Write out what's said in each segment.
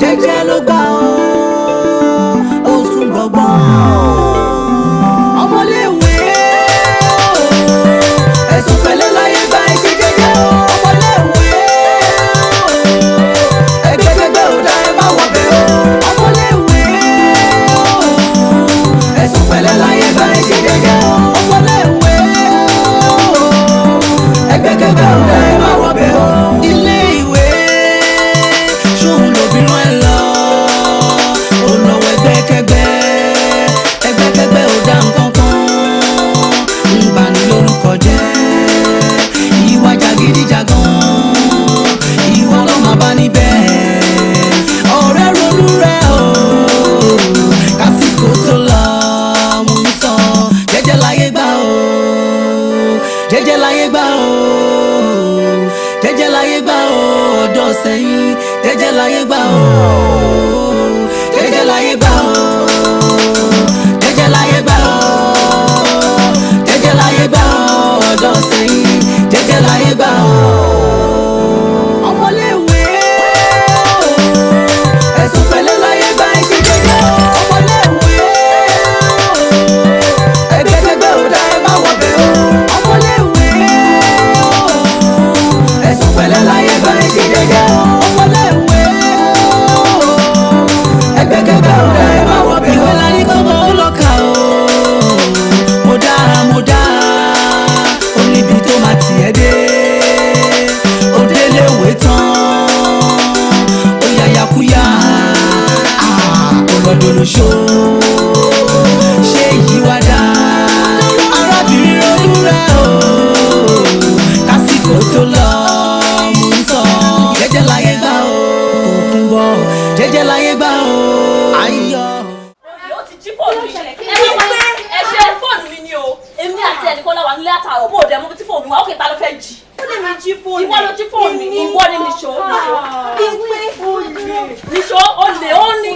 Jẹ́jẹ́ ló gbà ó, ó tún gbọ̀gbọ́n. Ọmọléèwé ẹ̀sùn pẹ̀lẹ́ láyé gba, ẹ̀ṣẹ̀ jẹ́jẹ́ o. Ọmọléèwé, ẹgbẹ́kẹ́gbẹ́ ò dá, ẹ má wọ̀ bẹ́ẹ̀ o. Ọmọléèwé, ẹ̀sùn pẹ̀lẹ́ láyé gba, ẹ̀ṣẹ̀ jẹ́jẹ́ o. Ọmọléèwé, ẹgbẹ́kẹ́gbẹ́ ò dá, ẹ má wọ̀ bẹ́ẹ̀ o. Ilé ìwé ṣóun lòbí rán ẹ lọ, ó lọ́wọ́ ẹgbẹ́kẹ́gbẹ́. Ẹgbẹ́kẹ́gbẹ́ ò dá nǹkan kan, ń bani lórúkọ jẹ́. Ìwà jàgídíjàgan, ìwà ló máa bá níbẹ̀. Ọ̀rẹ́, ronú rẹ̀ o, kásìkò tó lọ. Mò ń sọ, jẹ́jẹ́ láyé gbà o, jẹ́jẹ́ láyé gbà o, jẹ́jẹ́ láyé gbà o. Ọ̀dọ́ sẹ́yìn, jẹ́jẹ́ láyé gbà o, jẹ́jẹ́ láyé gbà o, jẹ́jẹ́ láyé gbà o, jẹ́jẹ́ láyé gbà o. Ọ̀dọ́ sẹ́yìn, jẹ́jẹ́ láyé gbà o. Ọmọléèwé, ẹ̀sùn pẹ̀lẹ́ láyé gbà, ẹ̀ṣẹ̀ jẹ́jẹ́ o. Ọmọléèwé, ẹgbẹ́kẹ́gbẹ́ ò dá, ẹ má wọ̀ bẹ́ẹ̀ o. Ọmọléèwé, ẹ̀sùn pẹ̀lẹ́ láyé gbà, ẹ̀ṣẹ̀ jẹ́jẹ́ o. Ọmọléèwé, ẹgbẹ́kẹ́gbẹ́ ò dá, ẹ má wọ̀ bẹ́ẹ̀ o. Ìwé la ní kọ́mọ ó lọ kà o. Mo dá, mo dá, ó níbi tó máa tiẹ̀ dé. Ó déléwé tán, ó yàyàkúyà, ó lọ́dọ̀ lóṣó. Ṣé yìí wá dá? Arábìnrin, ronú rẹ̀ o, kásìkò tó lọ. Mò ń sọ, jẹ́jẹ́ láyé gbà o. Tòkunbọ̀, jẹ́jẹ́ láyé gbà o. Ayọ̀. Ó ti jí fóònù mi. Ẹ ṣe fóònù mi ni o. Èmi àti ẹnìkan la wà nílé àtàrọ̀ bó o dẹ̀ mọ́ bí tí fóònù wa. Ó kè, ta ló fẹ́ jí? Ó lè mi jí fóònù. Ìwọ ló jí fóònù mi? Ìwọ ni. Nìṣó, nìṣó. Olè, ó ní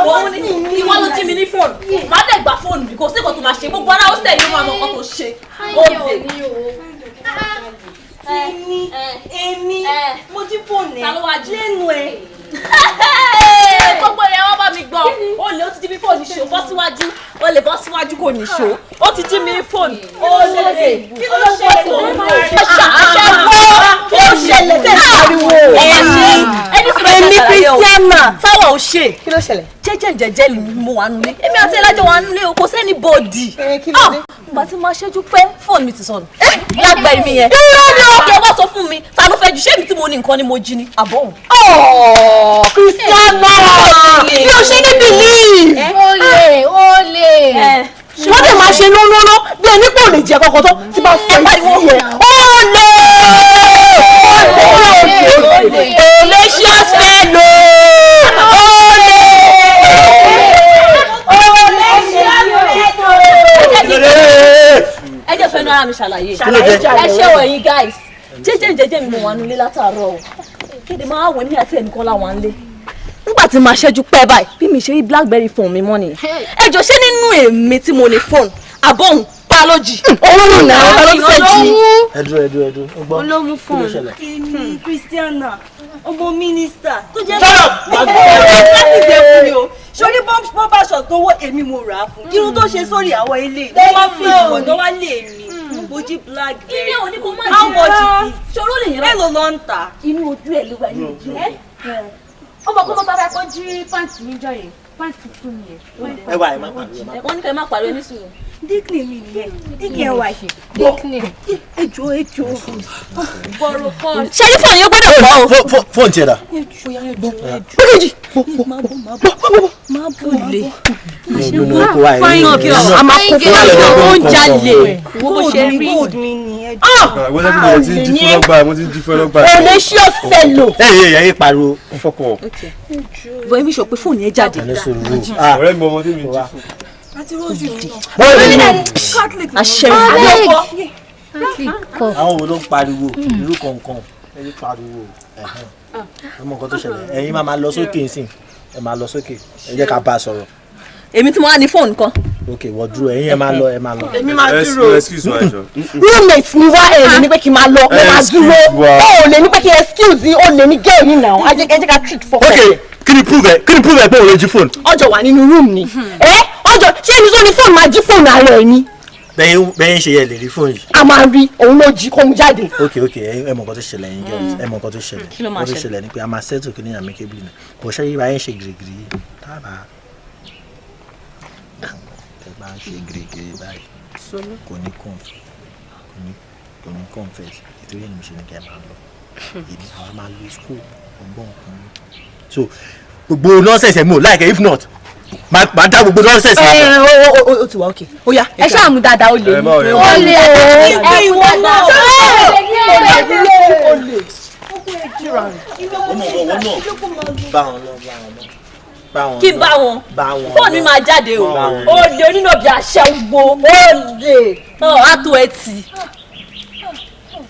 òun ní. Ìwọ ló jí mi ní fóònù. Má dẹ̀ gbà fóònù mi, kò sí nǹkan tó máa ṣe. Gbogbo ara ó sẹ̀ yóò máa mọ nǹkan tó ṣe. Olè. Èmi, èmi mo jí fóònù ẹ? Ta ló wá jí? Lẹ́nu ẹ. Gbogbo ẹ̀ wọ́n bá mi gbọ́. Olè, ó ti jí mi fóònù. Ṣó bọ́ síwájú. Olè, bọ́ síwájú kò ní ṣó. Ó ti jí mi fóònù. Olè, Kí ló ṣẹlẹ̀? Ṣàṣẹ gbọ́. Kí ló ṣẹlẹ̀ tẹ̀ ń pariwo? Èmi Christiana. Táwa ò ṣe. Kí ló ṣẹlẹ̀? Jẹ́jẹ́ jẹ́jẹ́ ni mo wà nulẹ̀. Èmi àti ẹlájọ wà nulẹ̀ o, kò sẹ́ni bọ́ọ̀dì. Kí ló dé? Ìgbà tí máa ṣẹ́jú pẹ́, fóònù mi ti sọnù. Lágbẹ̀rẹ̀ mi yẹn. Kí ẹ wá sọ fún mi, ta ló fẹ́ jù? Ṣé mi tí mo ní nǹkan ni mo jí ni? Àbọ̀ òun. Ọ̀ọ́, Christiana, mi ò ṣe ní believe. Olè, olè. Wọ́n dẹ̀ máa ṣe lọ́lọ́lọ́ bí ẹni pé ò lè jẹ́ kọ́kọ́ tó tí bá fẹ́ sí ẹ̀. Olè! Olè! Olè! Audacious fellow! Olè! Audacious fellow! Ẹ jẹ́ fẹ́nu ara mi ṣàlàyé. Ẹ ṣé o, ẹ̀yin guys. Jẹ́jẹ́ jẹ́jẹ́ mi mo wà nulẹ̀ látàárọ̀ o. Kéde máa wẹ̀ mí àti ẹnìkan láwọn ń lé. Nígbà tí màá ṣẹ́jú pẹ́ báyìí, bí mi ṣe rí BlackBerry phone mi mọ́ nìyẹn. Ẹ jọ, ṣé nínú èmi tí mo ní phone, àbọ̀ òun pa ló jì? Òun nà ó, ta ló fẹ́ jí? Ẹ dúró, ẹ dúró, ẹ dúró. Ó gbọ́. Olómú Kí ló fóònù. ṣẹlẹ̀? Èmi Christiana, ọmọ mínísítà tó jẹ́ Shut up! láti ṣe fún mi o. Sórí bọ́mbà short tó wọ́, èmi mo rà á fún. Irun tó ṣe sórí àwọn ilé wọ́n máa fi ìwọ̀n tó wá lé mi. Mo jí BlackBerry. Ilé òní kò má How jí. much is it? Ṣòro lè yẹn. Èló ló ń tà? Inú ojú ẹ̀ ló wà, inú ojú ẹ̀. Ó mọ̀ kó mo bá bá kó jí pant níjọ́ yẹn, pant tuntun yẹn. Ẹ wá, ẹ má pariwo, ẹ má. Wọ́n ní kẹ́ ẹ má pariwo, ní sùúrù. Díkìnì mi nìyẹn, díkìnì ẹ̀ wà. Ejò, ejò. Bọ̀rọ̀ kan. Ṣé ní fóònù yóò gbọ́dọ̀ gbọ́ o? Fóònù tiẹ̀ dà? Bókèjì. Olè. No, no, kó wá ẹ. A máa kó fún Ó ń jalè. Wo bó ṣe rí. Gold mi nìyẹn. Wọ́n lẹ́bi mo ti ń jí fún lọ́gbà, mo ti ń jí fún lọ́gbà. Audacious fellow. Ẹ ẹ ẹ pariwo. Fọkọ̀. Bọ̀ èmi sọ pé fóònù yẹn jáde. Ẹ ní sùúrù. Ọ̀rẹ́ mi, ọmọ tí mi jí fún. Àti rójú mi náà. Bọ́ọ̀lù ni. Catholic. Àṣẹ. Catholic kọ. Àwọn wo ló ń pariwo irú kọ̀ọ̀kan? Ẹ ní pariwo. Ẹ̀hẹ́n. Ẹ mọ nǹkan tó ṣẹlẹ̀. Ẹ̀yin máa lọ sókè nsìn. Ẹ máa lọ sókè. Ẹ jẹ́ ká bá a sọ̀rọ̀. Èmi tí mo wá ní fóònù kan. Ok, wọ́n dúró. Ẹ̀yin ẹ máa lọ, ẹ máa lọ. Èmi máa dúró. Excuse wa, jọ. Roommate mi wá, ẹ lè ní pé kí n máa lọ, mo máa Excuse dúró. wa. Ó lè ní pé kí n excuse, ó lè ní girl yìí náà. Ẹ jẹ́ ká treat for. Ok. Kí ni prove ẹ? Kí ni prove ẹ pé òun ló jí fóònù? Ọjọ́ wà nínú room ni. Ẹ ọjọ́ ṣé ẹni tó ní fóònù máa jí fóònù ara ẹ̀ ni? Bẹ́yìn ṣe yẹ lè rí fóònù yìí. A máa rí òun ló jí kó mu jáde. Ok, ẹ mọ̀ nǹkan tó ṣẹlẹ̀ yín girls, ẹ mọ̀ nǹkan tó ṣẹlẹ̀. Kí ló máa Nǹkan tó ṣẹlẹ̀? ṣẹlẹ̀ ni pé a máa settle kí ní amicably ni. Bọ̀ ṣé yíra yín ṣe gírígírí yìí? Tábà ẹ bá ń ṣe gírígírí báyìí. Kò ní confess, kò ní confess. Ìtorí ẹni mo ṣe ní kẹ́ ẹ máa lọ. Èmi àwa máa lo school ọgbọ́n ọkùnrin. So gbogbo nonsense ẹ̀ mi ò like if not máa dá gbogbo nonsense Ẹ yẹn pọ̀. o ti wà okay. Ó yá. Ẹ ṣáà mú dáadáa ó lè Ẹ má ní. rí. Ó lè o. Ìwé ìwọ náà. Ọmọ ọwọ́ náà bá wọn lọ, bá wọn lọ. Bá wọn Kí lọ. bá wọn. Bá wọn Fóònù mi lọ. máa jáde o. Bá wọn. Olè onínàbí aṣẹ́wó. Olè. Ọ̀ á tó ẹ tì.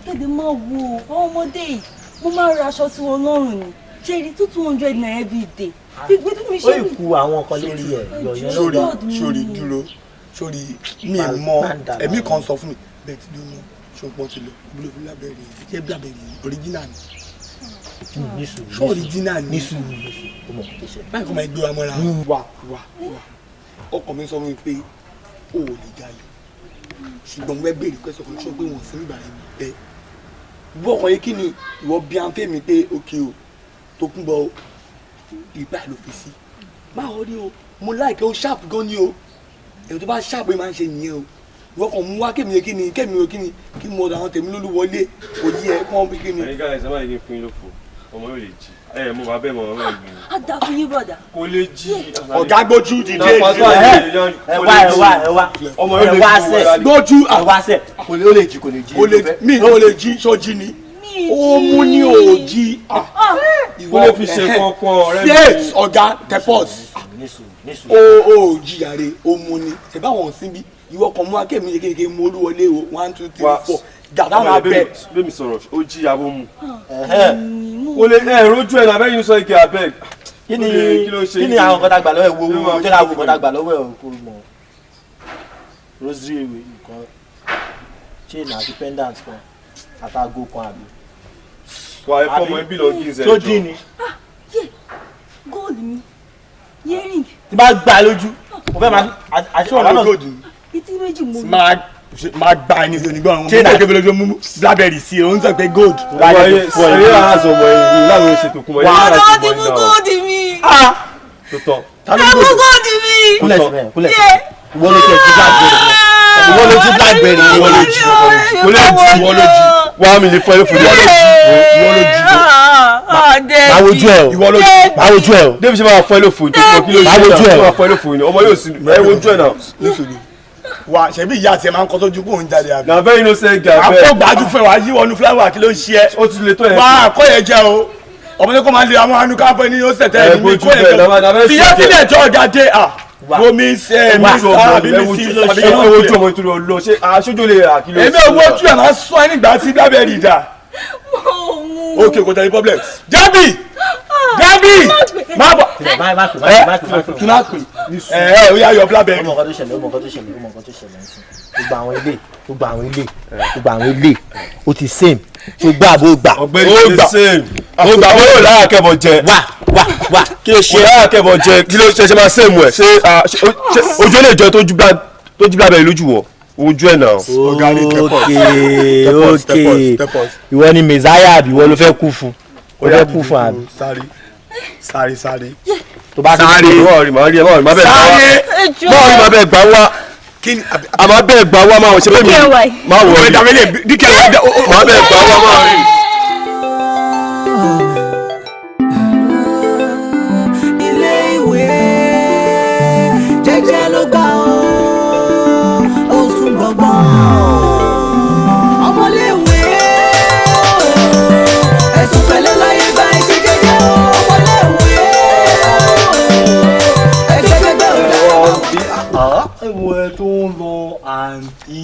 Kéde máa wo àwọn ọmọdé yìí, mo máa ń ra aṣọ sí wọn lọ́rùn ni. Ṣé rí ₦200 every day? Gbígbé tó mi Ó ṣe ì ku àwọn kan lórí ẹ̀ yọ yẹn Sórí lọ́dọ̀. sórí dúró sórí mi mọ ẹ̀mí kan sọ fún mi bẹ́ẹ̀ tí ló mọ ṣọpọ ti lọ búlọ́bù lábẹ́rẹ́ ṣé blackberry original ni? Ní sùúrù. Ṣé original ni? Ní sùúrù, ní sùúrù. Ó mọ̀ nǹkan tó ṣẹlẹ̀. Báyìí kò máa gbé wa mọ́ra. Wà wà wà, ọkàn mi sọ fún mi pé o ò lè jalè, ṣùgbọ́n mo fẹ́ béèrè question kan. Ṣọ pé wọ́n sí nígbà rẹ̀ bẹ́ẹ̀ ìwọ ọkàn yìí, kí ni ìwọ bí à ń fẹ́ mi pé òkè o tó kún bọ ìgbà ló fi sí báwo ni o? Mo láìpẹ́ o, sharp gan ni o. Èrò tó bá sharp yìí máa ń ṣe nìyẹn o. Ìwọ kàn mú wá kémi kí ni kémi o kí ni kí mo ọ̀dọ̀ àwọn tèmi lólú wọlé kò yí ẹ kí wọ́n bí kí ni. Ẹ̀yin guys, ẹ má yẹ kí n fún yín lófo. Ọmọ yóò lè jí. Ẹ mo bá bẹ́ẹ̀ mọ̀ ọmọ ẹ̀ gbìn. Á dá fún yín, brother. Kò lè jí. Ọ̀gá gbójú dìde. Ẹ wá, ẹ wá, ẹ wá. Ọmọ yóò Ẹ lè wá jí. sẹ̀. Gbójú. Ẹ wá sẹ̀. Kò lè, ó lè jí, kò lè jí. Kò lè mí, ò lè jí sọ́jí ni ó mú ní òjì. Kó lè fi ṣe kankan ọ̀rẹ́ mi. Ṣé ọ̀gá tepos Ní sùúrù, ní ó sùúrù. ó jìyàre ó mú ni ṣe báwọn sí bí ìwọ kan mú akẹ́mi kékeré mú olúwọlé o one two three four gàdá máa bẹ. Bẹ́ẹ̀ mi sọ̀rọ̀, ó jí abó mu. Kò lè ẹ rojú ẹ̀ náà bẹ́ẹ̀ yín sọ ike abeg. Kí ni Kí ló ṣe? Kí ni àwọn nǹkan tá a gbà lọ́wọ́ ẹ̀? Wo Kí ló wo máa jẹ́ ká wo nǹkan tá a gbà lọ́wọ́ ẹ̀ o, kó mọ̀. Rosary ìwé nǹkan, chain àti pendant kan àtàgò kan àbí. Wà ẹ fọmọ ẹbí lọ gí ẹ. Tó dín ni. Gold mi, earring. Tí bá gbà á lójú, mo fẹ́ máa àti Ṣé ọ̀rọ̀ náà. gold ni? Etí méjì mo ní. Máa gba ẹni sí onígbọ́n àwọn Chain ọmọ kékeré lójú mú blackberry sí i, ó ń sọ pé gold. Wà ẹ ṣe àzọ ọmọ ẹ̀yìn láwọn ṣètò kún mọ́ ẹ̀yìn Ọ̀dọ́ láti ti mọ̀ mú ẹ̀ náà. gold mi. Tó tán. Ta ló Ẹ ń mú gold? gold mi. Kúnlẹ̀ síbẹ̀, kúnlẹ̀ síbẹ̀. Ìwọ ló tiẹ̀ jí blackberry yẹn. Ìwọ ló jí blackberry yẹn. Ìwọ ló jí. Kò lè jí. Ìwọ ló jí. Wà á mi lè fọ ẹ fún mi. Ìwọ ló jí. Máa wojú ẹ o. Ìwọ ló jí. Máa wojú ẹ o. Débi ṣe máa fọ ẹ lófo tó kọ kí ló ṣe Máa wojú ẹ o. máa fọ ẹ lófo ni ọmọ yóò sì ẹ wojú ẹ náà. Nísòro wa ṣebí ìyá àti ẹ máa ń kọ́ sójú kó ń jáde àbí. Na very innocent guy abeg. Àpò gbájú fún ẹ wàá yí wọnú fúláwà, kí ló ń ṣe ẹ? Ó ti le tó ẹ. Wà á kọ́ yẹn jẹ o, ọmọdé kò máa ń lè àwọn anú káàbọ̀ ní ó sẹ̀tẹ̀ Ẹ ní gbójú kó yẹn bẹ́ẹ̀, jẹ náà fẹ́ fìyà ṣe sílẹ̀ jọ ọ̀gá dé à wo mi ṣe mi àbí ẹ mi wojú sí àbí ẹ wojú ọmọ ìtúrò lọ ṣé aṣojú lè rà kí ló Èmi ò wojú ẹ̀, máa sọ ẹ́ nígbà tí blackberry dà. Ok, kò tẹ̀lé problem. Jábì, Jábì, má bọ̀. Má má pè, má pè, má pè, má pè. Kí má pè ẹ ẹ, ó yá, yọ blackberry. Ó mọ nǹkan tó ṣẹlẹ̀, ó mọ nǹkan tó ṣẹlẹ̀, ó mọ nǹkan tó ṣẹlẹ̀ ń sìn. Gbogbo àwọn ilé, gbogbo àwọn ilé, gbogbo àwọn ilé, ó ti same. Ṣé gbà bó gbà? Ọ̀gbẹ́ni ṣe same. Ó gbà ó yóò lára kẹbọ jẹ. Wà wà wà, kí ló Kò ṣe? lára kẹbọ jẹ, kí ló ṣe ṣe máa same ẹ ṣé ṣé ojú lè jọ tó jú blackberry lójú wọ ojú ẹ náà. Ọ̀gá ní tepos. Okay, Tepos, okay. tepos, tepos. Ìwọ ni Messiah àbí ìwọ ló fẹ́ kú fún? Ó fẹ́ kú fún àbí? Sáré sáré sáré. Tó bá ti Sáré. Máa rí, máa rí ẹ, máa rí, máa bẹ́ẹ̀ gbà wá. Sáré. Máa rí, máa bẹ́ẹ̀ gbà wá. Kí ni? Àmọ́ bẹ́ẹ̀ gbà wá, máa ṣe bẹ́ẹ̀ mi. Máa wọ̀ rí. Máa bẹ́ẹ̀ gbà wá, máa rí. Ilé ìwé jẹ́jẹ́ ló gbà ó, ó sùn gbọ̀ngbọ̀n. Ọmọléèwé ẹ̀sùn pẹ̀lẹ́ láyé gba ẹ̀ṣẹ̀ jẹ́jẹ́ o. Ọmọléèwé ẹgbẹ́gbẹ́gbẹ́ ò dá. Ẹ̀wọ̀n ẹ̀ tó ń lọ àǹtí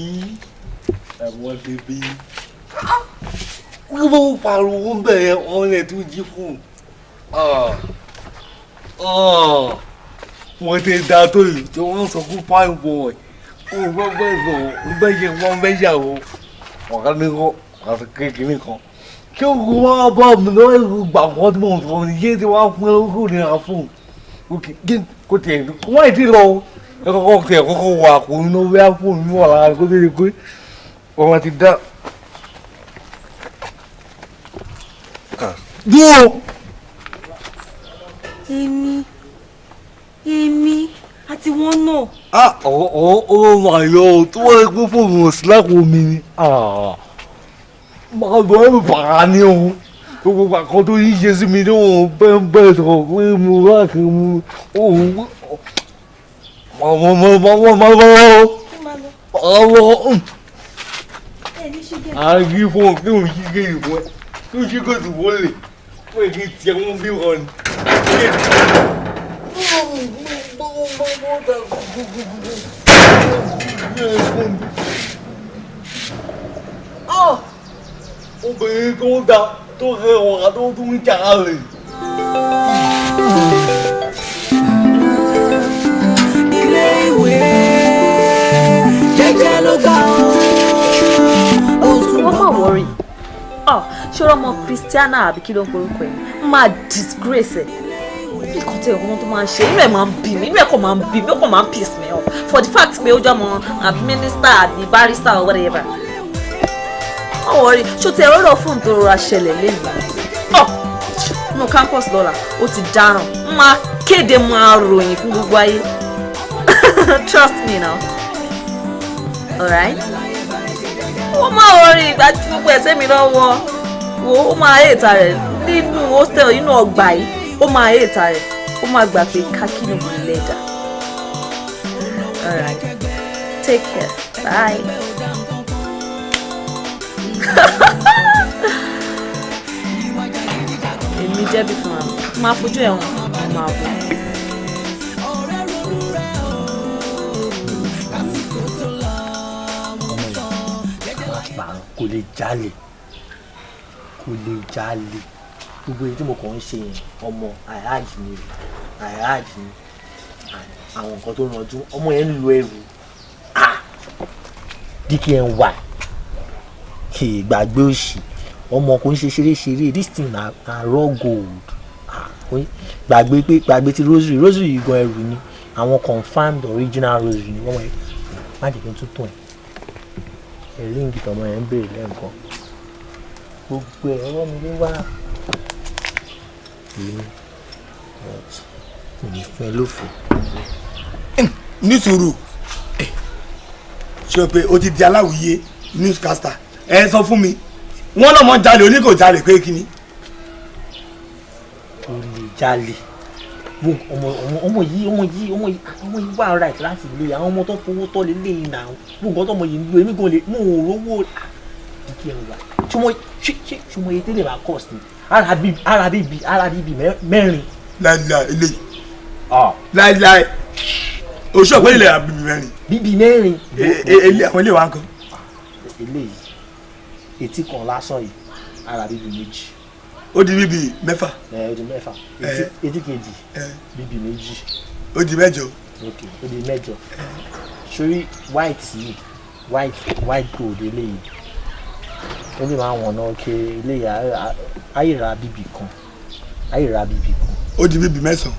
ẹ̀wọ̀n bèbí kí ló ń pariwo ń bẹ̀rẹ̀ ọ̀rẹ́ tó jí fún wọ́n ti da tó yìí tí wọ́n sọ fún fine boy ó bá bẹ́ẹ̀ sọ ó bẹ́ẹ̀ yẹ wọ́n bẹ́ẹ̀ yàwó ọ̀gá mi kọ́ ọ̀gá kékeré kan Kí o kò wá bá mi lọ́wọ́ ìgbà kan tí mo sọ ní yé tí wàá fún ẹ lóko ní ra fóònù. Kí kò tiẹ̀ kó má ti lọ ẹ kọ́kọ́ tiẹ̀ kọ́kọ́ wà kó iná bóyá fóònù mi wà lára kó tó di pé ọmọ ti dá. Dúró. Èmi àti wọn náà. Ọ̀rọ̀ máa yọ ọ́ tó wọ́n pé fóònù ọ̀sìn mi ni. Máa lọ ẹ̀rù bàrà ni o. Gbogbo àkọ́ tó yí ṣe sí mi ní òun bẹ́ẹ̀ bẹ́ẹ̀ sọ̀rọ̀ pé mo láti mú òun. Máa lọ. Àgí fóònù kí òun ṣí géètì fún ẹ. Kí òun ṣí géètì wọlé. Fún èkì tiẹ̀ wọ́n bí wọn ni. Obìnrin tó da tó rẹwà tó tún jalè. Ilé ìwé jẹ́jẹ́ ló gbà ó. Wọ́n máa wọrí. Ṣé ọmọ Christiana àbí kí ló ń porúkọ ẹ̀ máa disgrace ẹ̀? Nǹkan tí ọmọ tó máa ń ṣe inú ẹ̀ máa ń bí mi, inú ẹ̀ kò máa ń bí mi, ó kò máa ń piss me off for the fact pé ó jẹ́ ọmọ àbí minister àbí barrister or whatever. Wọ́n wọrí ṣó ti ẹ̀rọ fóònù tó rọra ṣẹlẹ̀ lẹ́yìn ọ̀ nínú campus lọ́la ó ti dáràn, máa kéde máa ròyìn fún gbogbo ayé. Trust me now, alright? Ó máa wọrí ìgbà tí gbogbo ẹ̀sẹ̀ mi lọ́wọ́ wo ó máa èèta rẹ̀ nínú hostel nínú ọgbà yìí. Ó máa èèta rẹ̀, ó máa gbà pé kákí ni mo lẹ́dà. Alright, take care, bye. Èmi jẹ́bi fúnra mi, máa fojú ẹ̀ hàn, máa bọ̀. Kò lè jalè, kò lè jalè. Gbogbo èyí tí mo kàn ń ṣe yẹn ọmọ àìráàjì ni, àìráàjì ni àwọn nǹkan tó ranjú ọmọ yẹn ń lo ẹrù DKNY kì í gbàgbé òṣì ọmọ kò ń ṣe ṣeréṣeré. This thing na raw gold. Gbàgbé pé gbàgbé ti rosary rosary yìí gan ẹrù ni, àwọn confirmed original rosary ni wọ́n má jẹ́ kí n tún tún ẹ̀ ríǹgì tọmọ yẹn ń béèrè lẹ́ǹkan gbogbo ẹ̀ ọwọ́ mi ló wà. Èmi kò ní fún ẹ lófo. Nísòro ṣe pé o ti di aláwìyé newscaster ẹ sọ fún mi wọn lọmọ jalè oní kò jalè pé kíni. O lè jalè ọmọ yìí ọmọ yìí ọmọ yìí ọmọ yìí wà right láti lè àwọn ọmọ tó fowó tọ́ lé lé yìí náà gbogbo nǹkan tó ọmọ yìí ń lo èmi gan lè mú òun rówó kí ẹ wà ṣọmọ yìí tẹ́lẹ̀ máa cost ni ara bíbí mẹ́rin. Láìláì eléyìí láìláì oṣù ọ̀pẹ ilẹ̀ bíbí mẹ́rin. Bíbí mẹ́rin. Àwọn ilé wa ń kan. Eléyìí etí kan lásán yìí ara bíbí méjì. Ó di bíbí mẹ́fà. Ẹ ó di mẹ́fà etí kejì bíbí méjì. Ó di mẹ́jọ. Ok ó di mẹ́jọ. Sórí white yìí white gold eléyìí ó lè máa wọ̀nà òkè eléyìí ayé ra bíbí kan ayé ra bíbí kan. Ó di bíbí mẹ́sàn-án.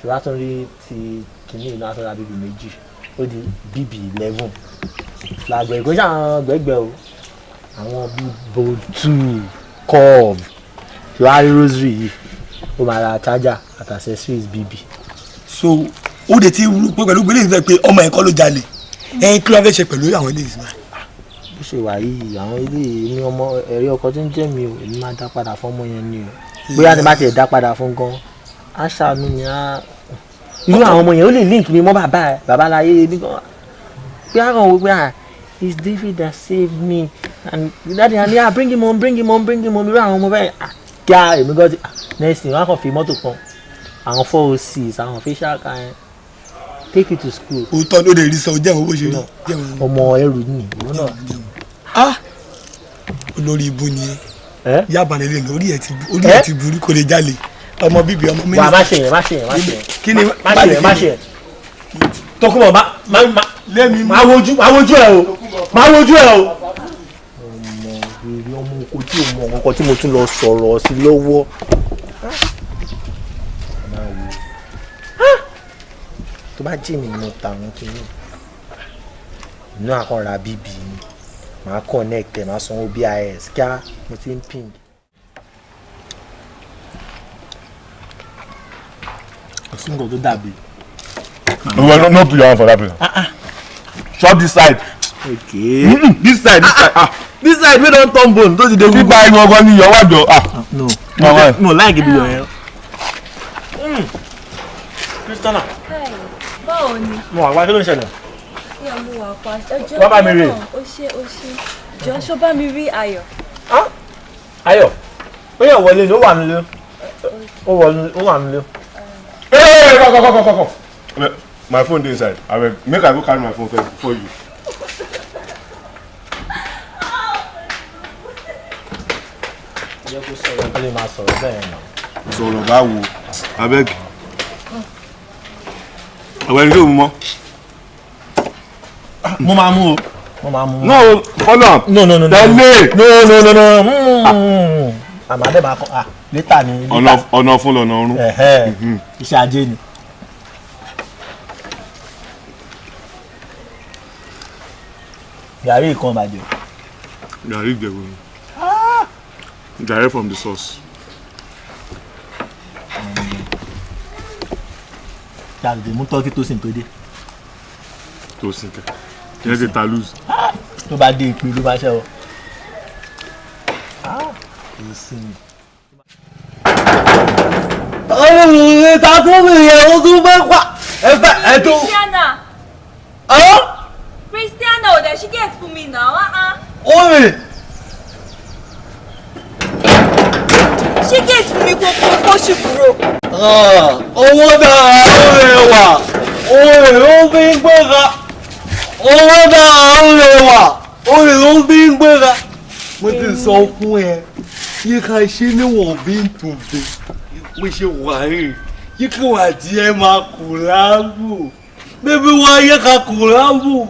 Ṣùgbọ́n a tún rí ti kìíní iná a tún ra bíbí méjì ó di bíbí 11 làgbẹ̀ ìkọ́jà àwọn gbẹ̀gbẹ̀ o àwọn bíi botu curve ṣùgbọ́n a rí rosary yìí ó máa ra charger àti accessories bíbí. So ó de ti rú pé pẹ̀lú gbélé ìfẹ́ pé ọmọ ẹ̀kọ́ ló jalè ẹ̀yin kí ló fẹ́ ṣe pẹ̀lú àwọn ilé ìsìn. Bó ṣe wà yìí àwọn ilé ní ọmọ ẹ̀rí ọkọ tó ń jẹ́ mi o èmi máa dá padà fún ọmọ yẹn ni o bóyá ni bá tiẹ̀ dá padà fún gan á ṣàánú mi á irú àwọn ọmọ yẹn ó lè link mi mọ́ bàbá ẹ̀ bàbá láyé mi gan pé á kàn wò pé à it's David that saved me and daddy and yeah bring him on bring him on bring him on irú àwọn ọmọ bẹ́ẹ̀ kí á èmi gan ti next thing wọ́n á kàn fi mọ́tò kan àwọn 406 àwọn facial car yẹn take it to school. Òótọ́ ló lè rí sọ jẹun bó ṣe rí. Ọmọ ẹrù ni ìwọ náà. Ah olórí ibu ni ẹ yaba lè lè orí ẹ ti burú kò lè jalè ọmọ bíbí ọmọ mínísítà. Wà á má ṣe yẹn má ṣe yẹn má ṣe yẹn. Kí ni má ṣe yẹn má ṣe yẹn. Tókunbọ̀ má wojú ẹ o má wojú ẹ o. Ọmọ rere oko tí ò mọ nǹkan tí mo tún lọ sọ̀rọ̀ sí lọ́wọ́. Tó bá jẹ́ mi ni mo ta àwọn kìíní inú àkànra bíbí ni màá connect ẹ̀, màá sanwó BIS kíá mo ti ń ping. Kò sí nǹkan tó dàbí. No, no, put your hand for that place. Chop this side. Okay. This side, this side. This side wey don turn bone, tó ti dé gbogbo. Nígbà inú ọgbọ́n ni ìyọ̀wá jọ. No, no, like ibi yọ̀ yẹn. Christiana. Báwo ni? Mo wà wá, kí ló ń ṣẹlẹ̀? Ìyá mo wà pa. Ẹjọ́ Wá bá mi rí. Ó ṣe ó ṣe. Jọ ṣó bá mi rí Ayọ̀. Ayọ̀, ó yẹ wọlé ni, ó wà nílé. Ó wà nílé. Hey, come, come, come, come, come. My phone dey inside. Abeg, make I go carry my phone first before you. Jẹ́ kó sọ̀rọ̀ kó lè máa sọ̀rọ̀ bẹ́ẹ̀ náà. Sọ̀rọ̀ báwo? Abeg. Ọ̀gbẹ́ni kí o mú mọ́? Mo máa mú o. Mo máa mú. No, follow am. No, no, no. Tẹ̀lé. No, no, no, no. Àmàdé máa kọ́ ah later ni. Ọ̀nà fún lọ́nà ọ̀run. Iṣẹ́ ajé ni. Gàrí ìkan bàjẹ́. Gàrí Ìjẹ̀bú ni. Direct from the source. Jàǹdè mú tọ́kí tó sì tó dé. Tó sì kẹ. Yẹ kí ta lose. Tó bá dé ìpè ló bá ṣẹ́ o. Kò sí ni. Ọlọ́run ta tún mi yẹn o tún fẹ́ pa ẹ fẹ́ ẹ tó. Christiana. Christiana ò dẹ̀ ṣí gate fún mi náà. Ó rè. Ṣí gate fún mi kó kó ṣì kúrò. Owó dára ó rẹwà, olè ló fi ń gbéra. Owó dára ó rẹwà, olè ló fi ń gbéra. Mo ti sọ fún ẹ, yí ká ṣe níwọ̀n bí n tún bí. Mo ṣe wà rí, yí kí wà tí ẹ máa kù láàbù. Bébí wá yẹ ká kù láàbù.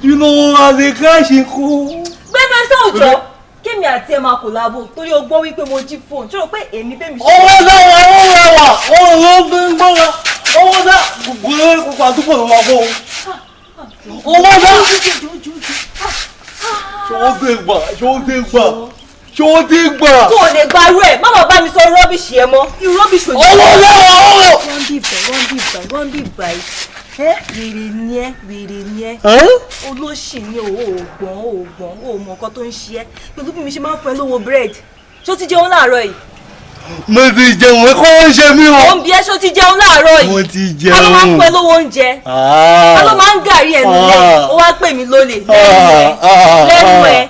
Inú wa ni ká ṣe kú. Gbẹ́mẹ̀ sọ̀jọ́ kémi àti ẹ máa kòlábò torí o gbọ́ wípé mo jí fóònù ṣé o pé èmi bẹ́ẹ̀ mi ṣe. Owó dára ó rẹwà, olè ló fi ń gbéra. Owó dára gbogbo àdúgbò ló máa bọ̀. Owó dára. Ṣé o ti gbà? Ṣé o ti gbà? Ṣé o ti gbà? Kò lè gba irú ẹ̀, má máa bá mi sọ rọ́bìṣì ẹ mọ́. Irú rọ́bìṣì òjò. Owó dára ó rẹwà. Wọ́n bí bẹ̀, wọ́n bí bẹ̀, wọ́n bí bẹ̀. Ẹ́ wèrè ni ẹ́, wèrè ni ẹ́. Olóṣì ni o, òògbọ̀n, òògbọ̀n, o mọ nǹkan tó ń ṣe ẹ́. Pẹ̀lú bí mi ṣe máa ń fún ẹ lówó búrẹ́dì. Ṣó ti jẹun láàárọ̀ yìí? Mo ti jẹun, kó ń ṣe mí o. Ó ń bi ẹ́, ṣó ti jẹun láàárọ̀ yìí? Mo ti jẹun. Ta ló máa ń fún ẹ lówó oúnjẹ? Ta ló máa ń gàrí ẹ̀ nílé? Ó wá pè mí lólè lẹ́nu ẹ̀.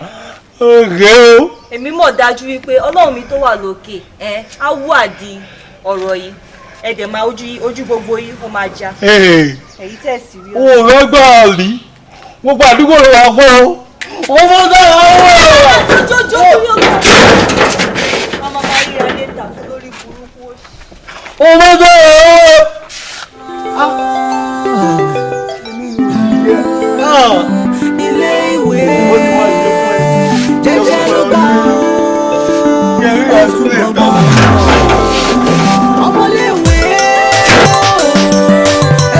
Ọ̀gẹ́ o. Èmi mọ̀ dájú wípé Ọlọ́run mi tó wà lókè ẹ̀ á wà di ọ̀rọ̀ yìí. Ẹ dẹ̀ máa ojú gbogbo yìí ó máa já. Èyí tẹ̀ sí rí. O ò fẹ́ gbà rí. Gbogbo àdúgbò ló wà fún o. Owó dára ó rẹwà. Jójó lórí ọ̀gá. Màmá máa rí adé tà lórí burúkú òṣì. Owó dára ó rẹwà. Ilé ìwé jẹ́jẹ́ ló gbà ó sùn bọ̀bọ̀. Ọmọléèwé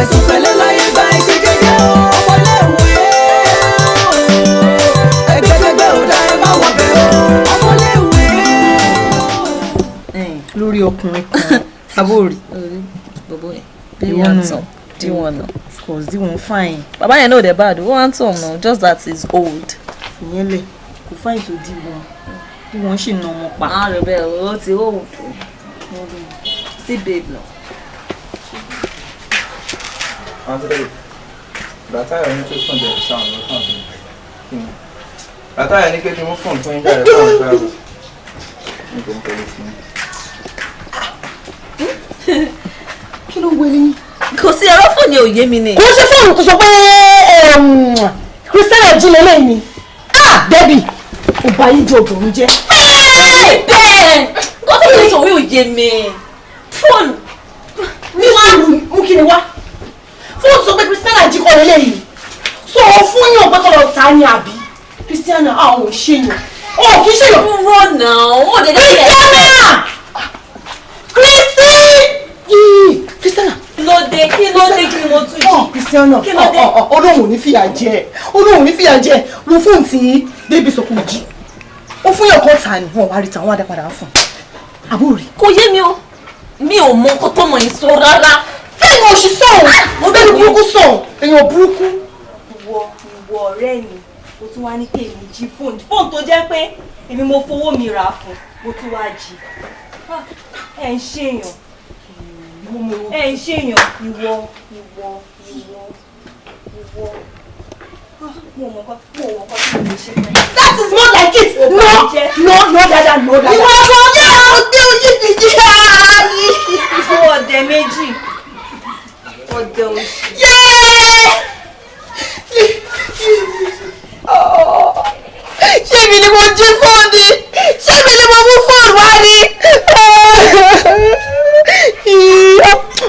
ẹ̀sùn pẹ̀lẹ́ láyé gba iṣẹ́ jẹ́jẹ́ o. Ọmọléèwé ẹgbẹ́gbẹ́gbẹ́ ò dá ẹ má wọ̀ bẹ́ẹ̀ o. Ọmọléèwé. Lórí ọkùnrin kan abóòrí. Bọ̀bọ̀ yẹn. D1 D1 náà. Of course D1 fine. Bàbá yẹn náà dẹ̀ bad, ó handsome náà, just that he's old. Ìyẹn lẹ̀, kò fine tó D1. D1 ṣì na ọmọ pa. Má rẹ̀ bẹ́ẹ̀ o, ó ti old. See babe náà. Bàtáyọ̀ ní tó sùn bẹ̀rẹ̀ sáwọn ló kàn sí mi. Bàtáyọ̀ ní pé kí n mú fóònù fún yín jáde fún àwọn travel. Ní kò ń pẹ̀lú sí mi. Kí ló ń wọlé yín? Kò sí ẹ̀rọ fóònù ò yé mi ni. Kò ṣe fóònù tó sọ pé Christiana jí lélẹ́yìn ni. Ah! Debbie, ó bá yín jẹ́ obìnrin jẹ́. Bẹ́ẹ̀ kó tó lè sọ wí ò yé mi. Fóònù. Ní sùúrù mú kí ni wá? Fóònù sọ pé Christiana jí kọ́ lélẹ́yìn. Sọ fún yàn pé kọ́ lọ ta ni àbí? Christiana àwọn ò ṣe yàn. O kì í ṣe yàn. Dúró náà, ó dé dé. Christiana! Christy! Christiana. Lóde kí lóde kí ni mo tún jí? Christiana, Ọlọ́run ò ní fìyà jẹ. Ọlọ́run ò ní fìyà jẹ. Wo fóònù tí bébí sọ kò jí. Ó fún yàn kan tà ní wọn wá rí tàwọn àdàpadà fún. Àbúrò rí. Kò yé mi o. Mi ò mọ nǹkan tó mọ̀ yín sọ rárá. Fẹ́ẹ̀ni òṣì sọ̀rọ̀. Mo bẹ́ẹ̀ ni burúkú sọ̀rọ̀. Èèyàn burúkú. Ìwọ ọ̀rẹ́ mi, o tún wá ní pé èmi jí fóònù. Fóònù tó jẹ́ pé èmi mo fowó mi rà fún, mo tún wá jí. Ẹ ń ṣèyàn. Ẹ ń ṣèyàn. Ìwọ. Mo mọ̀ nǹkan tí mo lè ṣe fún ẹ. That is more like it. No, no, dada, no, dada. Ìwọ ọmọ yẹn ò dé ojú ti jí. Ìwọ ọ̀dẹ̀ méjì. Ọ̀dẹ̀ òṣì. Ṣé mi ni mo jí fóònù? Ṣé mi ni mo mú fóònù wá ni?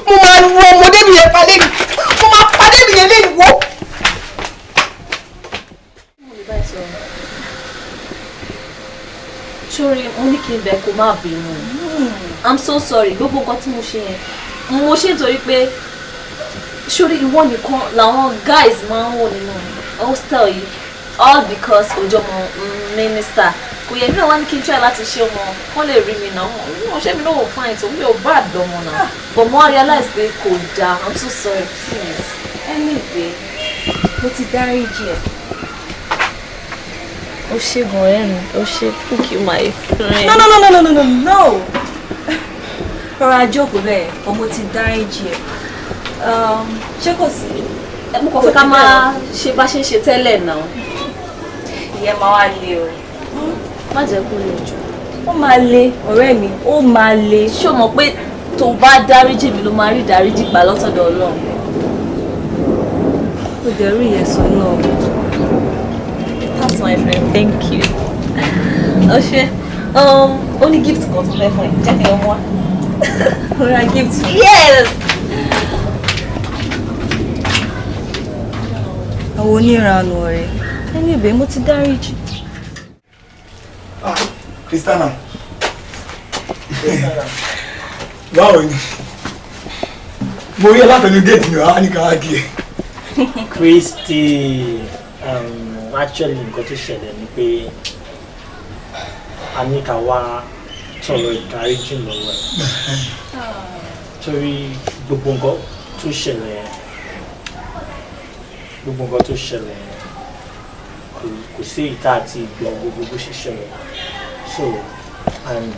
Mo máa lu ọmọdé mi yẹn palẹ́ mi. Mo máa padé mi yẹn lé ìwọ. Sori, mo ní kí n bẹ̀ kó má bínú. I'm so sorry, gbogbo nǹkan tí mo ṣe yẹn. Mo ṣe nítorí pé sori ìwọ nìkan làwọn guys máa ń wò nínú hostel yìí all because ojú ọmọ minister. Kò yẹ mí náà wá ní kí n try láti ṣe ọmọ kán lè rí mi náà. Mo ṣe mi náà wò fine tó mi ò bá àdánwò náà. But mo realize pé kò dáa. I'm so sorry, please. Anyway, mo ti dáríjì ẹ́. O ṣé gan ọ̀rẹ́ mi, o ṣé, thank you my friend. No. Rọra jókòó bẹ́ẹ̀, ọmọ ti dáríjì ẹ́. Ṣé kò sí? Mo kàn fẹ́ ká máa ṣe bá ṣe ń ṣe tẹ́lẹ̀ náà. Ìyẹn máa wá le o. Má jẹ́ kó le jù. Ó máa le, ọ̀rẹ́ mi, ó máa le. Ṣé o mọ̀ pé tó bá dáríjì mi ló máa rí ìdáríjì gbà lọ́tọ̀dọ̀ Ọlọ́run? Ó dẹ̀ rí ìyẹn sọ náà. That's my friend, thank you. O ṣé, ó ní gift kan tó fẹ́ fún ẹ, jẹ́ kí n mú wá. Ó ra gift. Yes! Àwọn oníranù ọ̀rẹ́, anyway, mo ti dáríjì. Christiana. Báwo ni? Mo rí ẹ látọ̀nù géètì mi wá ní ká wá kí ẹ. Christy, actually nǹkan tó ṣẹlẹ̀ ni pé a ní ká wá tọrọ ìdáríjì lọ́wọ́ ẹ̀ torí gbogbo nǹkan tó ṣẹlẹ̀ kò sí ìta àti ìgbọ̀n gbogbo bó ṣe ṣẹlẹ̀, so and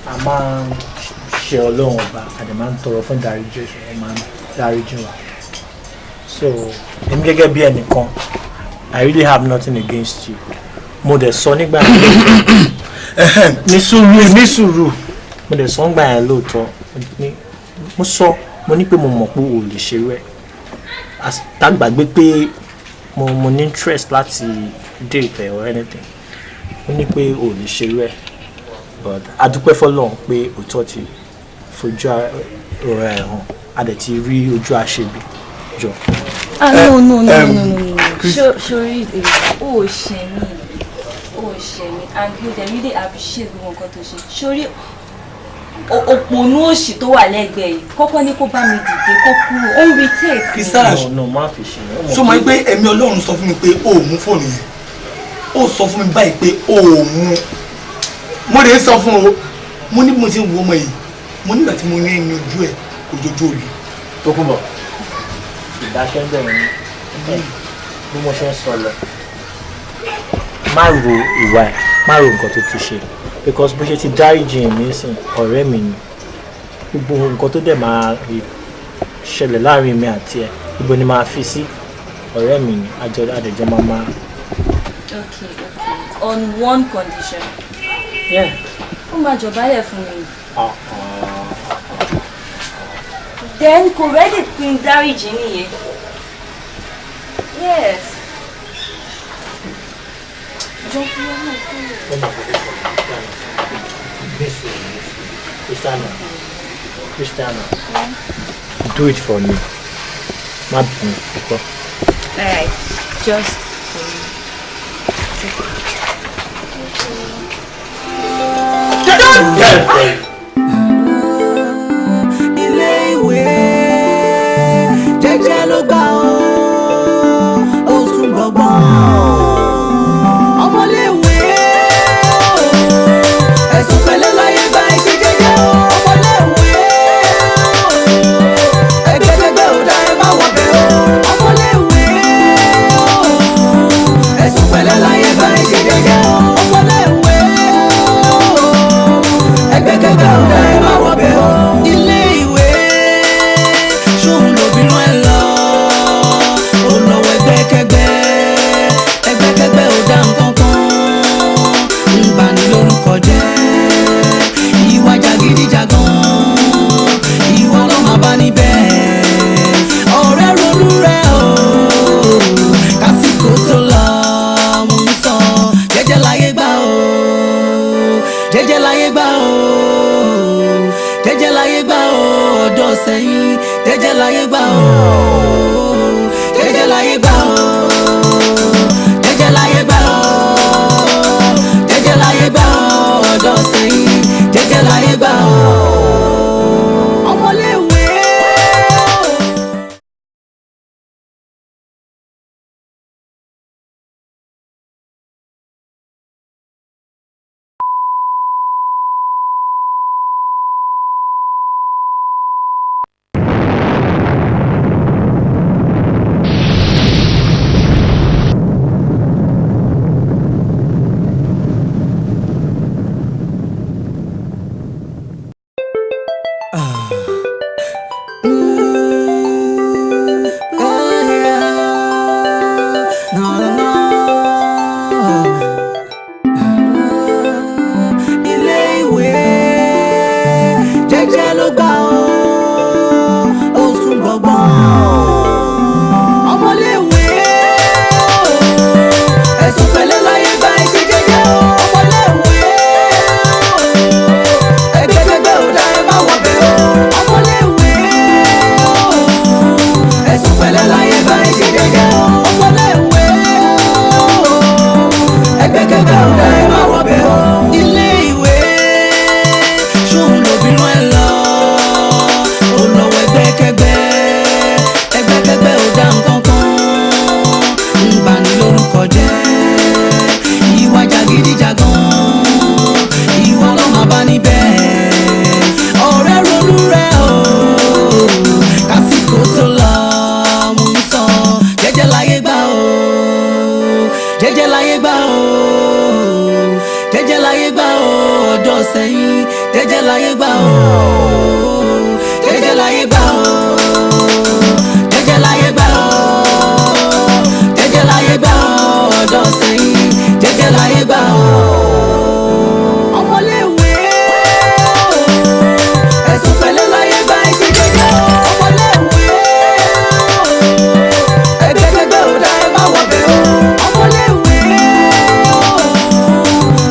a máa ń ṣe Ọlọ́run ọba, a dẹ̀ máa ń tọrọ fún ìdáríjì, ó máa ń dáríjì wa. So èmi gẹ́gẹ́ bí ẹnìkan, I really have nothing against you. Mo dẹ̀ sọ nígbà yẹn ní sùúrù mo dẹ̀ sọ nígbà yẹn lóòótọ́, mo sọ mo ní pé mo mọ̀ pé o lè ṣerú ẹ̀, tá gbàgbé pé mo ní interest láti date ẹ or anything, mo ní pé o lè ṣerú ẹ̀, but a dúpẹ́ f'Ọlọ́run pé òótọ́ ti fojú ara ẹ̀ hàn, a dẹ̀ ti rí ojú àṣebi jọ. Ah, no. Sorry, o ṣe mí, and mo dey really appreciate gbogbo nǹkan tó ṣe. Sorry, òpònú òṣì tó wà lẹ́gbẹ̀ẹ́ yìí, kọ́kọ́ ní kó bá mi dìde kó kúrò, ó ń irritate mi. Christiana, no, má fi ṣe yẹn. Ṣó mọ̀ pé ẹ̀mí Ọlọ́run sọ fún mi pé o ò mú fóònù yẹn? Ó sọ fún mi báyìí pé o ò mú. Mo lè sọ fún o, mo ní bí mo ti ń wo ọmọ yìí, mo nígbà tí mo ní ẹni ojú ẹ̀ kò jojú òòlù. Tókunbọ̀, ìdákẹ́ ń bẹ̀rẹ̀ ní bí mo ṣe ń sọ lọ. Má ro ìwà ẹ̀, má ro nǹkan tó ti ṣe, because bó ṣe ti dáríjì mi sìn, ọ̀rẹ́ mi ni. Gbogbo nǹkan tó dẹ̀ máa ṣẹlẹ̀ láàrin mi àti ẹ̀, ibo ni máa fi sí, ọ̀rẹ́ mi ni, àdẹ̀jọ́ máa. Okay, on one condition. Yeah. Ó máa jọ̀bálẹ̀ fún mi. Then kò ready pin dáríjì nìyẹn. Yes. Jọ fi ọmọ kúrò. Christiana, do it for me. Má bínú, púpọ̀. Alright, just for you. Ilé ìwé jẹ́jẹ́ ló gbà ó, ó sùn gbọ̀ngbọ̀n. Ọmọléèwé ẹ̀sùn pẹ̀lẹ́ láyé gba ẹ̀ṣẹ̀ jẹ́jẹ́ o. Ọmọléèwé ẹgbẹ́kẹ́gbẹ́ ò dá ẹ má wọ̀ bẹ́ẹ̀ o. Ọmọléèwé ẹ̀sùn pẹ̀lẹ́ láyé gba ẹ̀ṣẹ̀ jẹ́jẹ́ o. Ọmọléèwé ẹgbẹ́kẹ́gbẹ́ ò dá ẹ má wọ̀ bẹ́ẹ̀ o. Ilé ìwé ṣóun lòbìrán ẹ lọ, ó lọ́wọ́ ẹgbẹ́kẹ́gbẹ́, ẹgbẹ́kẹ́gbẹ́ ò dá nǹkan kan, ń bani lórúkọ jẹ́, ìwà jàgídíjàgan, ìwà ló máa bá níbẹ̀. Ọ̀rẹ́ ronú rẹ̀ o, kásìkò tó lọ, mò ń sọ, jẹ́jẹ́ láyé gbà o, jẹ́jẹ́ láyé gbà o, jẹ́jẹ́ láyé gbà o, ọ̀dọ́ sẹ́yìn, jẹ́jẹ́ láyé gbà o, jẹ́jẹ́ láyé gbà o, jẹ́jẹ́ láyé gbà o, jẹ́jẹ́ láyé gbà o, ọ̀dọ́ sẹ́yìn, jẹ́jẹ́ láyé gbà o. Ọmọléèwé o. Ilé ìwé jẹ́jẹ́ ló gbà ó, ó sùn gbọ̀ngbọ̀n. Ọmọléèwé ẹ̀sùn pẹ̀lẹ́ láyé gba ẹ̀ṣẹ̀ jẹ́jẹ́ o. Ọmọléèwé ẹgbẹ́kẹ́gbẹ́ ò dá ẹ má wọ̀ bẹ́ẹ̀ o. Ọmọléèwé ẹ̀sùn pẹ̀lẹ́ láyé gba ẹ̀ṣẹ̀ jẹ́jẹ́ o. Ọmọléèwé ẹgbẹ́kẹ́gbẹ́ ò dá ẹ má wọ̀ bẹ́ẹ̀ o. Ilé ìwé ṣóun lòbìrán ẹ lọ, ó lọ́wọ́ ẹgbẹ́kẹ́gbẹ́, ẹgbẹ́kẹ́gbẹ́ ò dá nǹkan kan, ń bani lórúkọ jẹ́, ìwà jàgídíjàgan, ìwà ló máa bá níbẹ̀. Ọ̀rẹ́ ronú rẹ̀ o, kásìkò tó lọ, mò ń sọ, jẹ́jẹ́ láyé gbà o, jẹ́jẹ́ láyé gbà o, jẹ́jẹ́ láyé gbà o, ọ̀dọ́ sẹ́yìn, jẹ́jẹ́ láyé gbà o, jẹ́jẹ́ láyé gbà o, jẹ́jẹ́ láyé gbà o, jẹ́jẹ́ láyé gbà o, ọ̀dọ́ sẹ́yìn, jẹ́jẹ́ láyé gbà o. Ọmọléèwé o, ẹ̀sùn pẹ̀lẹ́ láyé gba ẹ̀ṣẹ̀ jẹ́jẹ́ o. Ọmọléèwé o, ẹgbẹ́kẹ́gbẹ́ ò dá ẹ má wọ̀ bẹ́ẹ̀ o. Ọmọléèwé o,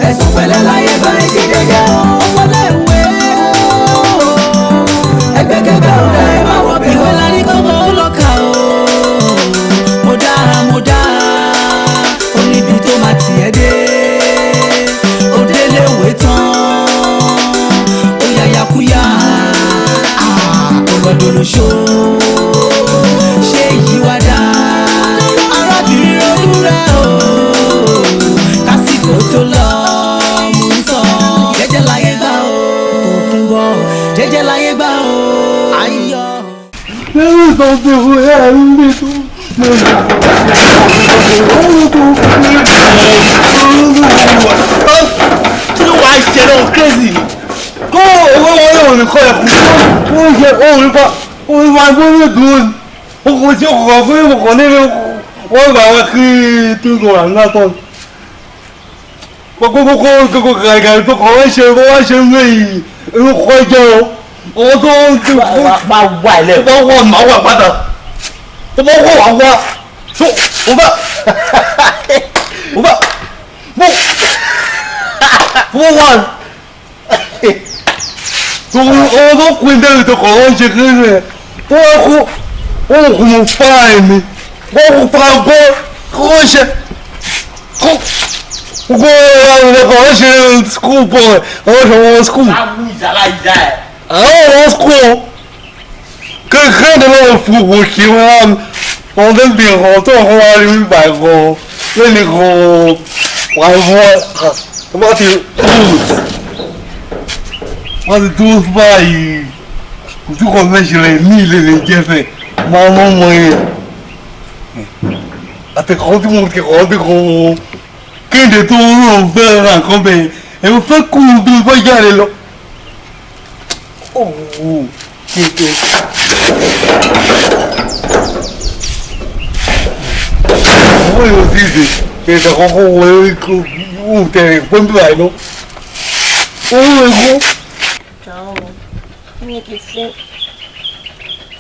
ẹ̀sùn pẹ̀lẹ́ láyé gba ẹ̀ṣẹ̀ jẹ́jẹ́ o. Ọmọléèwé o, ẹgbẹ́kẹ́gbẹ́ ò dá ẹ má wọ̀ bẹ́ẹ̀ o. Ìwé la ní kọ́mọ ó lọ kà o, mo dá mo dá, ó níbi tó máa tì ẹ́ dé, ó déléwé tán, ó yàyàkúyà, ó lọ́dọ̀ lóṣó, ṣé yìí wá dá? Arábìnrin ronú rẹ̀ o, kásìkò tó lọ, mò ń sọ, jẹ́jẹ́ láyé gbà o, Tòkunbọ̀, jẹ́jẹ́ láyé gbà o, ayọ̀. Lẹ́yìn tó ti fún ẹ ń bí tó. Kí ló wàá ṣe náà crazy ni. Kó owó wọlé òní kọ́ ẹ̀kú ó ń ṣe òun pa òun máa gbóyè dúró ni. Ó kò sí ọkọ̀ fún ìmọ̀kàn nínú wọ́n gbà wá kí tó lọ rà ńlá tán. Gbogbo gbogbo gàgà tó kọ̀ wọ́n ṣe wọ́n ṣe ń wé yìí inú kọ́ jẹ́ o. Owó tó ń tó máa wà ilẹ̀. Wọ́n wọ̀ máa wà padà. Tó bá wọ̀ wá wá. Tó o bá o bá mo mo wà tó owó tó kún dẹ́rù tó kọ̀ wọ́n ṣe kí ni ẹ̀ tó wọ́n kú wọ́n kú mo fara ẹ̀ mi wọ́n kú fara gbọ́ kó wọ́n ṣe kó Gbogbo àwọn ọ̀rẹ́ ṣe school boy, àwọn ọ̀rẹ́ wọn school. Àwọn ọ̀rẹ́ school. Kékeré ni wọ́n fún òkè wọn wọn tó bí nǹkan tó ń wá rí bíbá gan lẹ́nu gan wà fún ẹ tó bá ti wọ́n ti dúró báyìí kò tí kò fẹ́ ṣẹlẹ̀ ní ilé lè jẹ́ fẹ́ máa mọ́ ọmọ yẹn àtẹ̀kọ́ tí mo kẹ́kọ̀ọ́ bí kò kéde tó ń rò fẹ́ ra nǹkan bẹ́ẹ̀ ẹ̀rọ fẹ́ kú bí mo fẹ́ jáde lọ. Ọ̀hún kéde. Owó yóò ti dè kéde kọ́kọ́ wọlé kó tẹ̀lé pọ́ńpì àìná. Owó èkó. Finicky,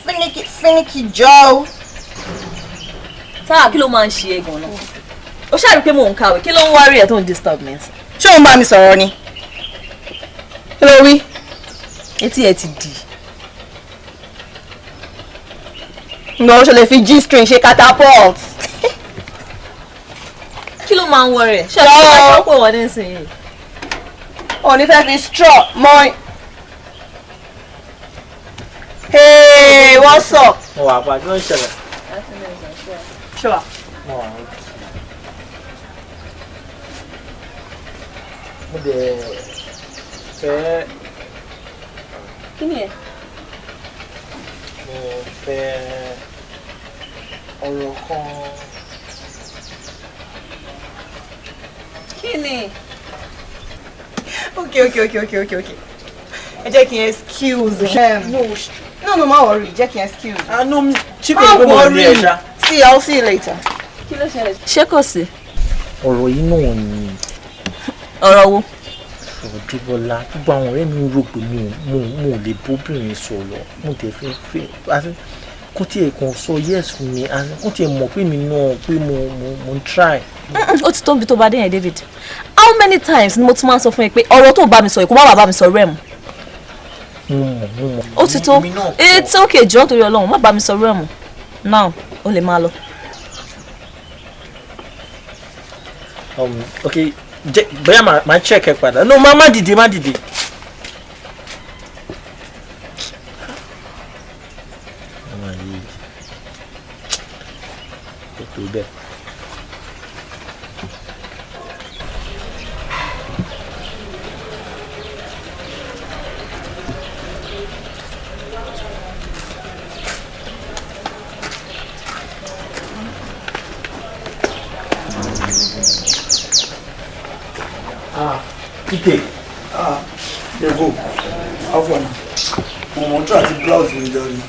finicky, finicky Joe. Táà kí ló máa ń ṣe é gan-an? Ó ṣáà rí pé mò ń kàwé, kí ló ń wárí ẹ̀ tó ń disturb mi? Ṣé òun bá mi sọ̀rọ̀ ni? Kí ló wí? Etí ẹ ti dì. Ǹgbọ́n ó ṣe lè fi G-string ṣe catapult. Kí ló máa ń wọrí ẹ̀? Ṣé ẹ ló máa ń pè wọ́n nísìnyí? Ò ní fẹ́ fi straw mọ́. Hey, what's up? Mo wà pa, kí ló ń ṣẹlẹ̀? Sure. Mo wà mo dẹ̀ fẹ́. Kí ni ẹ? Mo fẹ́ ọ̀rọ̀ kan. Kí ni? Okay. Ẹ jẹ́ kí n excuse. No, má worry, jẹ́ kí n excuse. Àánú mi, ṣé kò ní kó mọ̀ ní ẹ̀ṣá? See, I'll see you later. Kí ló ṣẹlẹ̀? Ṣé kò sí? Ọ̀rọ̀ yìí náà ni. Ọ̀rọ̀ wo? Ọ̀rọ̀ Débọ́lá, gbogbo àwọn ọ̀rẹ́ mi rò pé mo ò lè bóbìnrin sọ̀rọ̀, mo tẹ̀ fẹ́ fẹ́ kó tiẹ̀ kàn sọ yes fún mi, kó tiẹ̀ mọ̀ pé mi náà pé mo ń try. Ó ti tó níbi tó bá dé yẹn, David. How many times ni mo tún máa ń sọ fún ẹ pé ọ̀rọ̀ tó bá mi sọ yìí kó má bàa bá mi sọ rẹ̀ mọ́? Ó ti tó. It's okay, jọ̀ọ́ torí Ọlọ́run, má bá mi sọ rẹ̀ mọ́. Now, o lè máa lọ. Okay, bóyá màá check ẹ padà. No, má dìde, má dìde. Ọmọ yìí kò tó bẹ́ẹ̀. Ah, Ike. Ah, Ego. How far now? Mo mọ̀ try àti browse mi jàre.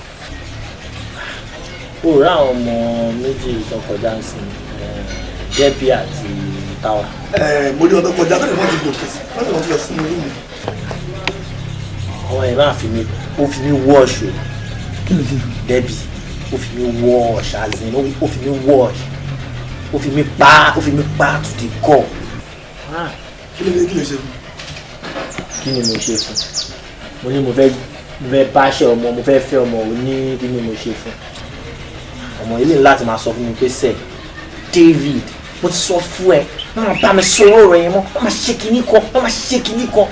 Ó rá àwọn ọmọ méjì tó kọjá ń sìn, Debbie àti Tawa. Mo rí ọdọ kọjá tó lè wọ́n ti gòkè sí, wọ́n lè wọ́n ti lọ sínú room. Àwọn ẹ̀ máa fi mi, ó fi mi wash o. Kí ló ṣe fún? Debbie, ó fi mi wash as in, ó fi mi wash. Ó fi mi pa, ó fi mi pa to the core. Kí ló ṣe fún? Kí ni mo ṣe fún? Mo ní mo fẹ́ báṣẹ ọmọ, mo fẹ́ fẹ́ ọmọ, ò ní kí ni mo ṣe fún? Ọmọ ilé láti máa sọ fún mi pé sẹ́, David, mo ti sọ fún ẹ, má máa bá mi sọ̀rọ̀ rẹ̀ yẹn mọ́, má máa ṣe kinní kan, má máa ṣe kinní kan.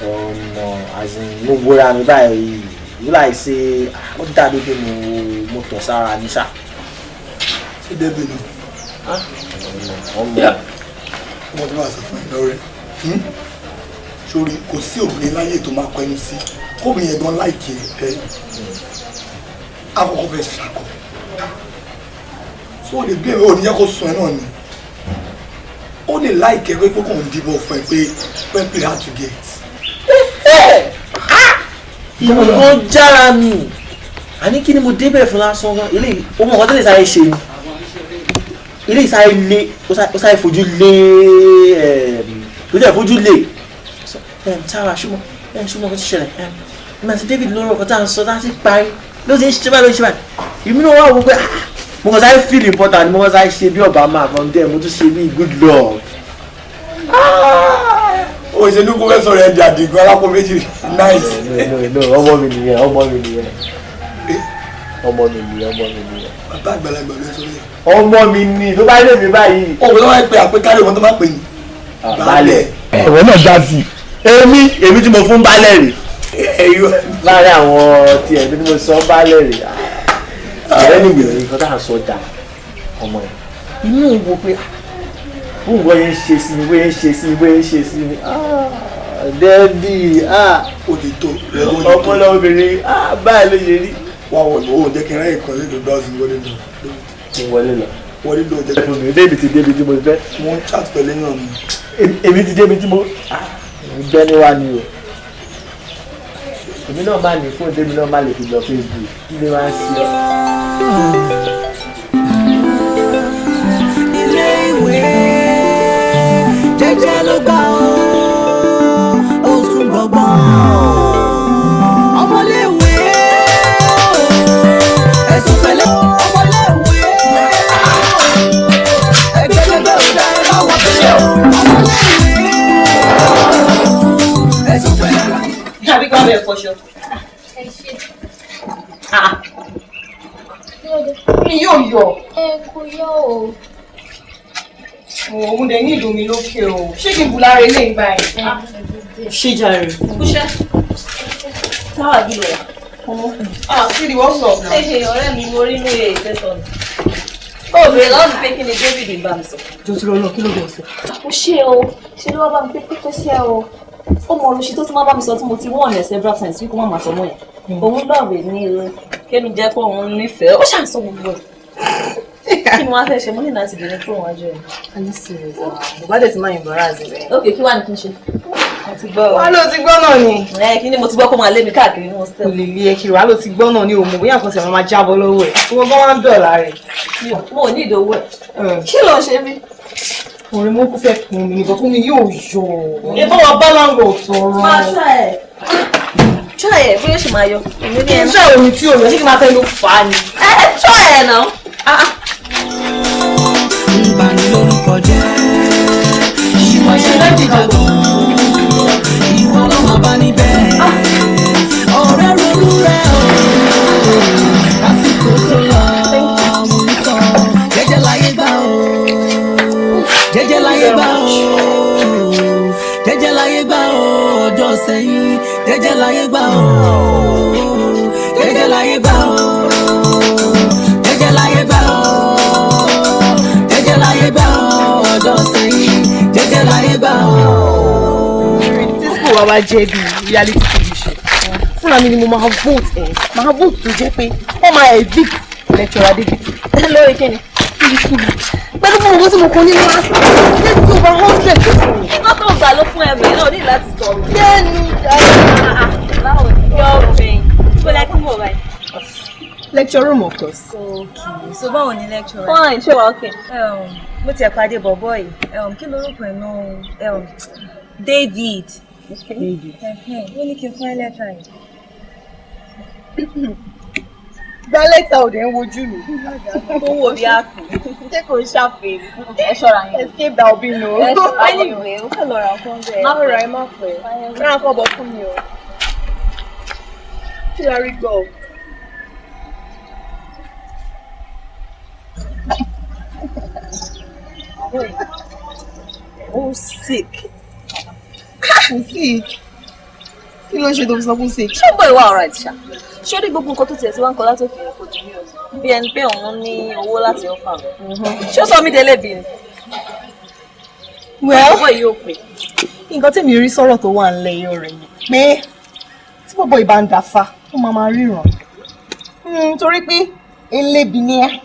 Ọmọ as in mo wúra mi báyìí, láì ṣe ó dàbí pé mo tọ̀ sára ní ṣá. Ṣé Debbie náà? Ọmọ. Ọmọ tó máa sọ fún ẹ lọ́rẹ́ sórí kò sí obìnrin láyé tó máa kọ ẹnu sí kóbìnrin yẹn gan láìkí ẹ àkọ́kọ́ fẹ́ ṣàkọ so ó lè bí ẹ̀rọ òníyẹ kó sùn ẹ náà ni ó lè láìkí ẹ pé kó kàn ń dìbò fún ẹ pé when play hard to get. Ìwọ kan jára mi àní kí ni mo débẹ̀ fún lásán gan eléyìí ó mọ̀ nǹkan tó lè sáré ṣe ni ilé ìsáré lé ó sáré fojú lé ó sáré fojú lé Táwa ṣùgbọ́n kò ti ṣẹlẹ̀ ẹ̀mí David lóró ọkọ̀ tá à ń sọ tá a ti parí ló ti ń ṣe báyìí ló ń ṣe báyìí èmi náà wà wò pé mo kàn sáré feel important mo kàn sáré ṣe bí Obama from there mo tún ṣe bí good luck. O ṣe ní kó fẹ́ sọ̀rọ̀ ẹ̀ di àdìgún alápò méjì nice. No, ọmọ mi nìyẹn, ọmọ mi nìyẹn. Ọmọ mi ni, ọmọ mi ni. Bàbá àgbàlagbà ló sọ yẹn. Ọmọ mi ni tó bá lè mi báyìí. Ọ̀pọ̀ tó máa ń pe àpékálẹ̀ wọn tó máa ń pè ní. Baálẹ̀. Ẹ̀wọ̀n náà dá sí i. Èmi tí mo fún baálẹ̀ rè. Láàárín àwọn tí ẹ̀mí tí mo sọ baálẹ̀ rè. Ọ̀rẹ́ mi wèrè nǹkan tá à ń sọ dà ọmọ yẹn. Inú ń wo pé bóun wọ́n yẹn ń ṣe sí mi, bóyá ń ṣe sí mi, bóyá ń ṣe sí mi. Dẹ́bì ọpọlọ obìnrin báyìí ló ṣe rí. Wà wọ̀ lọ́wọ́ jẹ́ kí n ráyè kan lẹ́nu browse wọlé lọ. Wọlé lọ. Wọlé lọ jẹ́. Fún mi, débi ti débi tí mo fẹ́. Mo ń chat pẹ̀lú èèyàn mi. Èmi ti débi tí mo gbẹ́ni wá ni o. Èmi náà máa ní fóònù débi náà má lè fi lọ Facebook. Kí ni wàá ṣe ọ́? Ilé ìwé jẹ́jẹ́ ló gbà ó sùn gbọ̀ngbọ̀n. Ọmọléèwé ẹ̀sùn pẹ̀lẹ́. Ọmọléèwé ẹgbẹ́lẹ́gbẹ́ ò dá ẹ bá wọ bẹ́ẹ̀ o. Ọmọléèwé ẹ̀sùn pẹ̀lẹ́. Àbí kí wọ́n bẹ̀ fọṣọ. Mi yóò yọ. Ẹ kò yọ o. Òun dẹ̀ ní ìlú mi lókè o. Ṣé kí n bù lára ilé ìgbà yìí? Ṣé jàre? Kúṣẹ́. Táwa bí lọ wà. Ah, Siri, what's up now? Ṣé ọ̀rẹ́ mi mo rí lóye ìfẹ́sọ̀nù? Ó bèrè lọ́wọ́ mi pé kí ni David ń bá mi sọ. Jọ tí lọ kí ló bọ̀ sí? Ó ṣe o, ṣe ló wá bá mi pé pípẹ́ sí ẹ o. Ó mọ olùṣí tó ti máa bá mi sọ tí mo ti wọ́n ẹ̀ several times wí kó má máa sọ mọ́ yẹn. Òun lọ́ọ̀rẹ́ ní o, kémi jẹ́ pé òun nífẹ̀ẹ́, ó ṣàǹsọ gbogbo ẹ̀. Kí ni wọ́n á fẹ́ ṣe? Mo ní láti bèrè pé òun wájú ẹ̀. A ní serious. Bàbá dẹ̀ ti máa embarrass rẹ̀. Ok, kí wàá ní kí n ṣe? Mo ti gbọ́. Wàá ló ti gbọ́ náà ni. Ẹ kí ni mo ti gbọ́ kó máa lé mi káàkiri ní hostel. Kò lè lé ẹ kiri, wàá ló ti gbọ́ náà ni òun bóyá nǹkan tí àwọn máa jábọ́ lọ́wọ́ ẹ̀. Owó gan wá ń bẹ̀ lára ẹ̀. Mo ò ní ìdòwú ẹ̀. Kí ló ń ṣe mí? Orin mo kú fẹ́ kún mi nìkan fún mi yóò yọ. Ẹ bá wa bá láǹgọ̀ sọ̀rọ̀. Máa ṣá ẹ̀. Ṣá ẹ̀ bóyá ṣì máa yọ. Kí n ṣá omi tí ò yọ, ṣé kí n máa fẹ́ ló fà á ni? Ẹ ṣọ́ ẹ̀ náà. Nbani lórúkọ jẹ́ ìwà ṣẹlẹ́dìjàgbọ́n ìwọ ló máa bá níbẹ̀ ọ̀rẹ́ ronú rẹ̀ o lásìkò tó lọ mo ń sọ jẹ́jẹ́ láyé gbà o jẹ́jẹ́ láyé gbà o jẹ́jẹ́ láyé gbà o ọjọ́ sẹ́yìn jẹ́jẹ́ láyé gbà o jẹ́jẹ́ láyé gbà o jẹ́jẹ́ láyé gbà o jẹ́jẹ́ láyé gbà o ọjọ́ sẹ́yìn jẹ́jẹ́ láyé gbà o. Tí school wa wá jẹ́ bí reality TV show, fúnra mi ni mo máa vote ẹ̀, máa vote tó jẹ́ pé wọ́n máa evict lecturer David. Lórí kíni? Pẹ̀lú fún owó tí mo kọ ní last let's go over 100 tó fún mi. Iná tó gbà ló fún ẹbẹ̀ náà ní láti sọ̀rọ̀. Bẹ́ẹ̀ni, báwo ni yóò rìn? Kó lẹ kí mo báyìí. Lecture room of course. Okay, so báwo ni lecture? Fine, ṣé wàá okay? Mo tiẹ̀ pàdé bọ̀bọ̀ yìí, kí lorúkọ ẹ̀ náà? David. David. Ó ní kí n fún ẹ lẹ́tà yìí. Gba lẹ́tà òde ń wojú mi. Tó wò bí àpò. Ṣé kò ń ṣàfihàn? Ẹ ṣọ́ra yín. Escape that will be no. Anyway, ó fẹ́ lọ ra nǹkan bẹ́ẹ̀. Má rà ẹ má pẹ́. Rà nǹkan bọ̀ fún mi o. Kí la rí gbọ́ o? Oh, sick. Sick. Kí ló ń ṣe tó fi sọ fún sick? Ṣé bọ̀ ìwà ọ̀rọ̀ àti ṣá? Ṣé ó ní gbogbo nǹkan tó tiẹ̀ tí wọ́n ń kọ látòkè kò dùn mí o? Bí ẹni pé òun ní owó láti ọ̀fà mi. Ṣé ó sọ mí délé bí ni? Well, Bọ̀bọ̀ yìí ò pè. nǹkan tí mi rí sọ̀rọ̀ tó wà nílẹ̀ yìí ọ̀rẹ́ yìí pé tí bọ̀bọ̀ ìbá ń dáfá ó máa máa ríran. Torí pé elébi ni ẹ́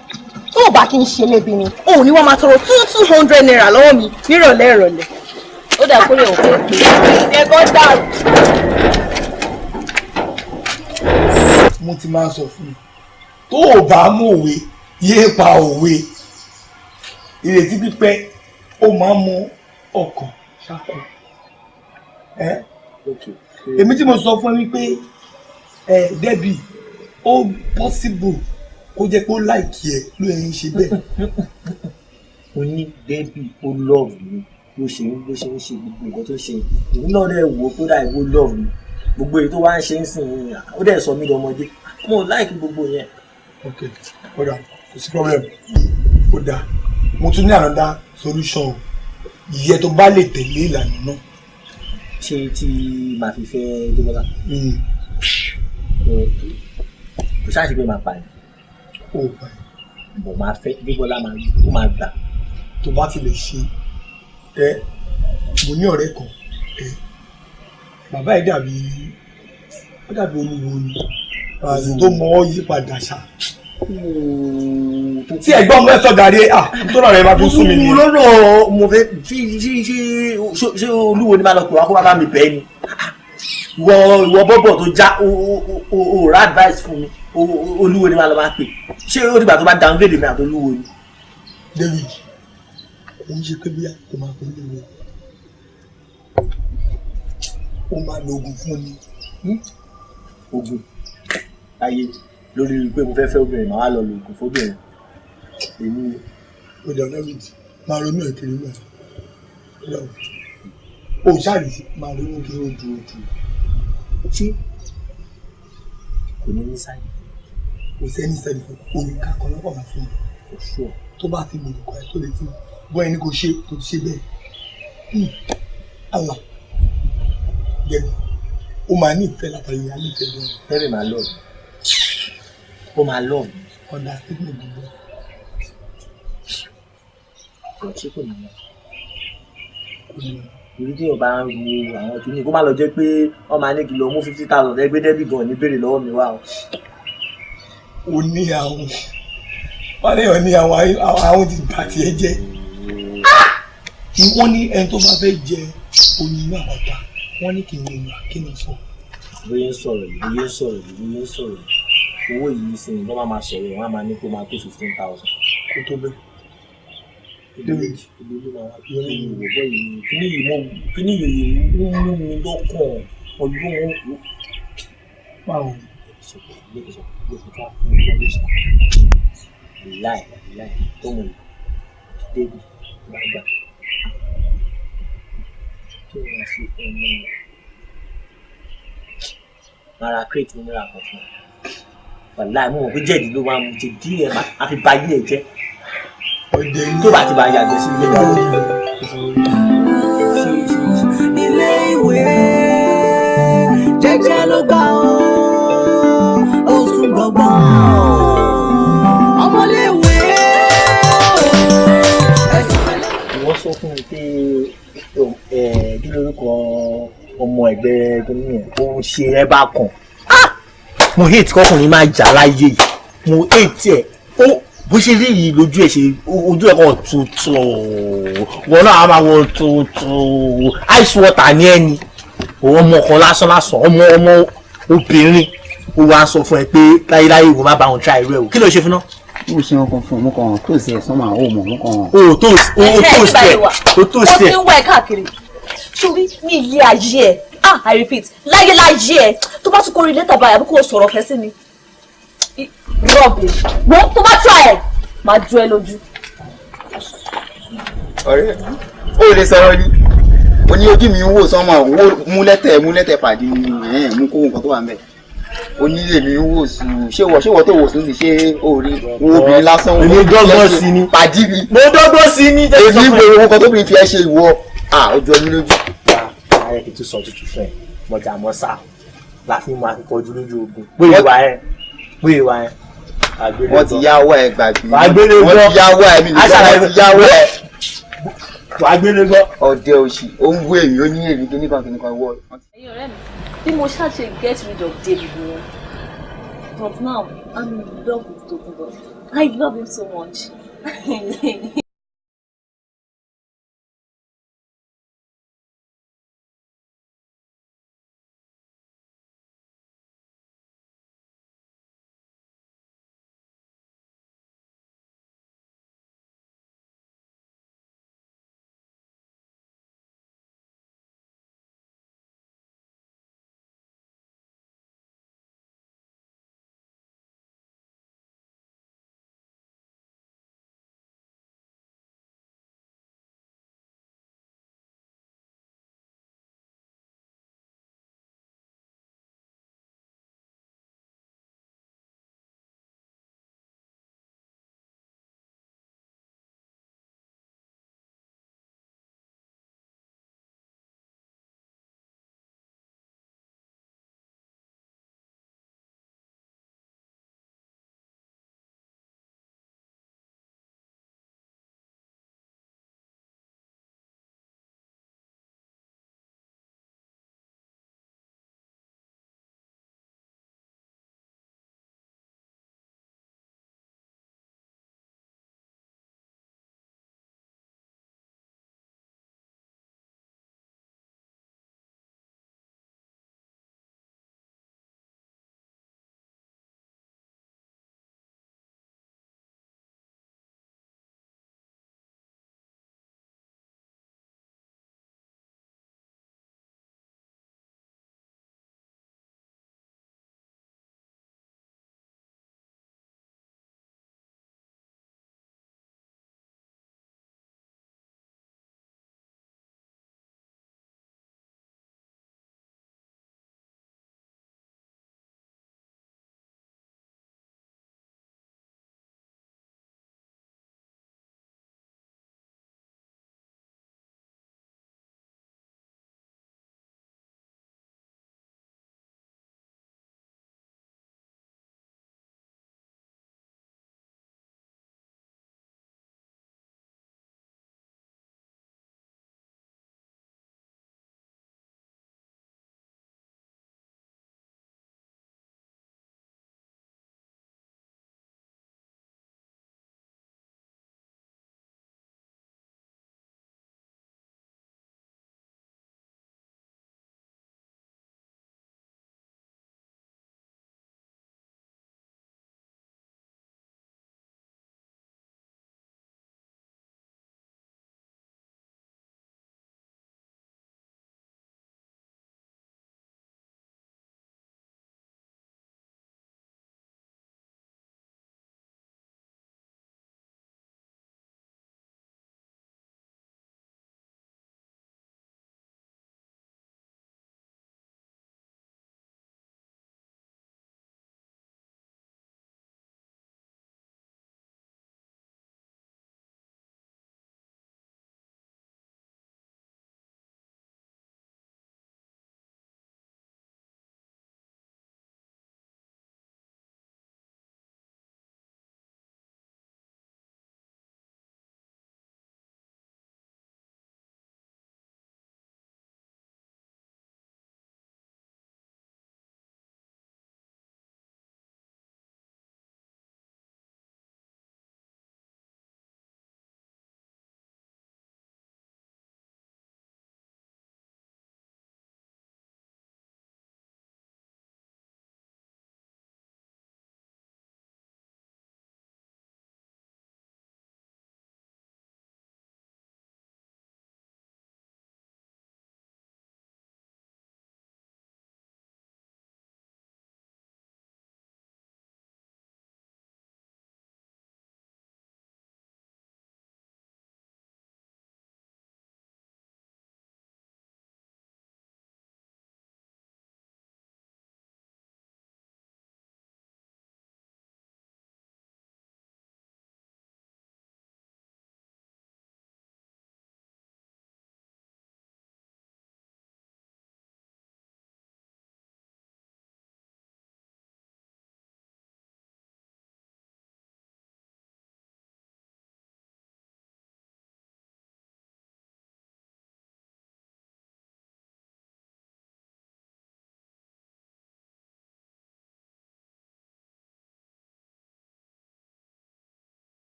tó o bá kí n ṣe elébi ni òun ni wọ́n máa tọrọ 200 naira lọ́wọ́ mi nírọ̀lẹ́ ìrọ̀lẹ́. Ó dà kórè òun fẹ́ pé. Ẹ̀gbọ́n dàrú. Mo ti máa sọ fún un tó o bá mú òwe yéé pa òwe ìrètí pípẹ́ ó máa ń mú ọkàn ṣáko. Èmi tí mo sọ fún ẹ wípé ẹ Debbie ó possible kó jẹ́ pé ó láìkí ẹ ló yẹn ń ṣe bẹ́ẹ̀. Mo ní Debbie ó love mi ló ṣe ń ṣe gbogbo nǹkan tó ṣe èmi náà dẹ̀ wò ó pé láì ó love mi gbogbo èyí tó wá ń ṣe ń sìn yín ó dẹ̀ sọ mí dọmọdé mo láìkí gbogbo yẹn. Ok, ó dà, kò sí problem. Ó dà, mo tún ní another solution o, ìyẹn tó bá lè tẹ̀lé ìlànà náà. Ṣé tí màá fi fẹ́ Débọ́lá? Kò ṣáà ṣe pé màá pààyàn. Ó pààyàn. Bọ̀ máa fẹ́ Débọ́lá ó máa gbà. Tó bá ti lè ṣe ẹ, mo ní ọ̀rẹ́ kan ẹ, bàbá ẹ̀ dàbí ó dàbí olúwo ni, àti tó mọ ọ́ yí padà ṣá. Tí ẹ̀gbọ́n mi sọ gàrí à tó lọ́rọ̀ ẹ máa fi sún mi nìyẹn. Lọ́rọ̀ mo fẹ́ ṣé olúwo ni máa lọ pè wá kó bá mi bẹ́ẹ̀ ni. Ìwọ bọ́bọ̀ tó já o ra advice fún mi, olúwo ni máa lọ máa pè. Ṣé ó dìgbà tó bá downgrade mi àti olúwo ni? David, kò ń ṣe pé bí kò máa pè olúwo, ó máa lo oògùn fún ni. Oògùn ayé lórí pé mo fẹ́ fẹ́ obìnrin, màá lọ lo oògùn fóbìnrin. Èmi. Ó dà David, máa ronú ẹ̀ kiri náà. Ó ṣáàlì máa ronú kiri ojú ojú. Ṣé kò ní ní sáyẹn? Kò sẹ́ni sáyẹn fún òrùka kan lọ́pọ̀ máa fún mi. Tó bá ti mọ olùkọ́ ẹ̀ tó lè fún bọ́ ẹni kò ṣe tó ti ṣe bẹ́ẹ̀. Allah gẹ̀mí ó máa ní ìfẹ́ látàrí ìyá ní ìfẹ́ bẹ́ẹ̀. Bẹ́ẹ̀ máa lọ mi. Ó máa lọ mi. Understatement gbogbo. Kò ṣe kò ní wọn. Torí tí yóò bá ń ru àwọn kìíní kó má lọ jẹ́ pé wọ́n máa ní kí lọ mú 50,000 ẹgbẹ́ dẹ́bì gan ní béèrè lọ́wọ́ mi wá o. O ní àwọn wọ́n ní ọ̀ ní àwọn ti bà tiẹ̀ jẹ́. Wọ́n ní ẹni tó bá fẹ́ jẹ oyin inú àpáta, wọ́n ní kí n wọnú àkínú sọ. Bóyá ń sọ̀rọ̀ yìí, bóyá ń sọ̀rọ̀ yìí, bóyá ń sọ̀rọ̀ yìí, owó yìí sì ni wọ́n máa sọ̀rọ̀, wọ́n á máa ní kó máa tó 15,000. Kó tó bẹ́ẹ̀. Ìlú ló máa wá bí ìwò bọ́ yìí, kíní yìí ń mú mi lọ́kàn ọdún wọn. Báwo? Láì láì tó mọ̀ débi bá gbà. Kí ni wọ́n ṣe fún ọmọ rẹ̀? Màá ra crate mineral kan fún ẹ. Wàláì mo mọ̀ pé jẹ̀dí ló máa mu jẹ̀dí ẹ̀ máa fi ba ayé ẹ̀ jẹ́. Tó bá ti bá yàgbẹ́ sí ilé ìwé. Ilé ìwé jẹ́jẹ́ ló gbà ó, ó sùn gbọ̀ngbọ̀n. Ọmọléèwé Wọ́n sọ fún mi pé kí lorúkọ ọmọ ẹgbẹ́ kìíní yẹn ó ń ṣe ẹ bá kan. Mo hate kọkùnrin máa jà láyé yìí, mo hate ẹ̀ ó bó ṣe rí yìí lójú ẹ̀ ṣe ojú ẹ̀ kan tutù, wọn náà á máa wọ tutù ice water ní ẹni òun ọmọ kan lásán lásán ọmọ ọmọ obìnrin ó wá sọ fún ẹ pé láyéláyé ìwọ má bá òun try irú ẹ o, kí ló ṣe fún náà? Mo ṣe ọkàn fún ọmọ kan tó ṣe ẹ̀sán máa ó mọ̀ ọmọ kan. O tó o tó ṣe o tó ṣe. Mo ti ń wá ẹ káàkiri. Sórí ní ilé ayé ẹ, ah I repeat, láyé láyé ẹ, tó bá tún kórè lẹ́tà báyìí àbí kò sọ̀rọ̀ fẹ́ sí mi. Rubbish. Wọ́n tó bá try ẹ̀, máa ju ẹ lójú. Ọ̀rẹ́ o lè sọ̀rọ̀ ni, o ní ojú mi ń wò sánmọ̀ mú lẹ́tẹ̀ pàdé mú kó nǹkan tó wà ń bẹ̀. Onílé mi ń wò sùn, ṣé wọ tó wò sùn sí ṣé o rí obìnrin lásán wo dọ́gbọ́n sí ni pàdí mi. Mo dọ́gbọ́n sí ni. Èmi gbèrò owó kan tó bí fi ẹ ṣe ìwọ ojú ẹni lójú. Ààrẹ kì í tún sọ tuntun fún ẹ, mọ̀jà mọ́sá la fi mọ akíkanjú lójú ogun. Pé ìwà ẹ, pé ìwà ẹ. Wọ́n ti yá owó ẹ gbàgbé. Wọ́n ti yá owó ẹ mi nìkan, wọ́n ti yá owó ẹ. Wàá gbélé gbọ́. Ọdẹ òṣì, ó ń bú èmi, ó ní èmi kíníkan kíníkan wọ. Ẹ̀yin ọ̀rẹ́ mi, bí mo ṣáà ṣe get rid of David nìyẹn. But now, I'm in love with Tokunbo. I love him so much.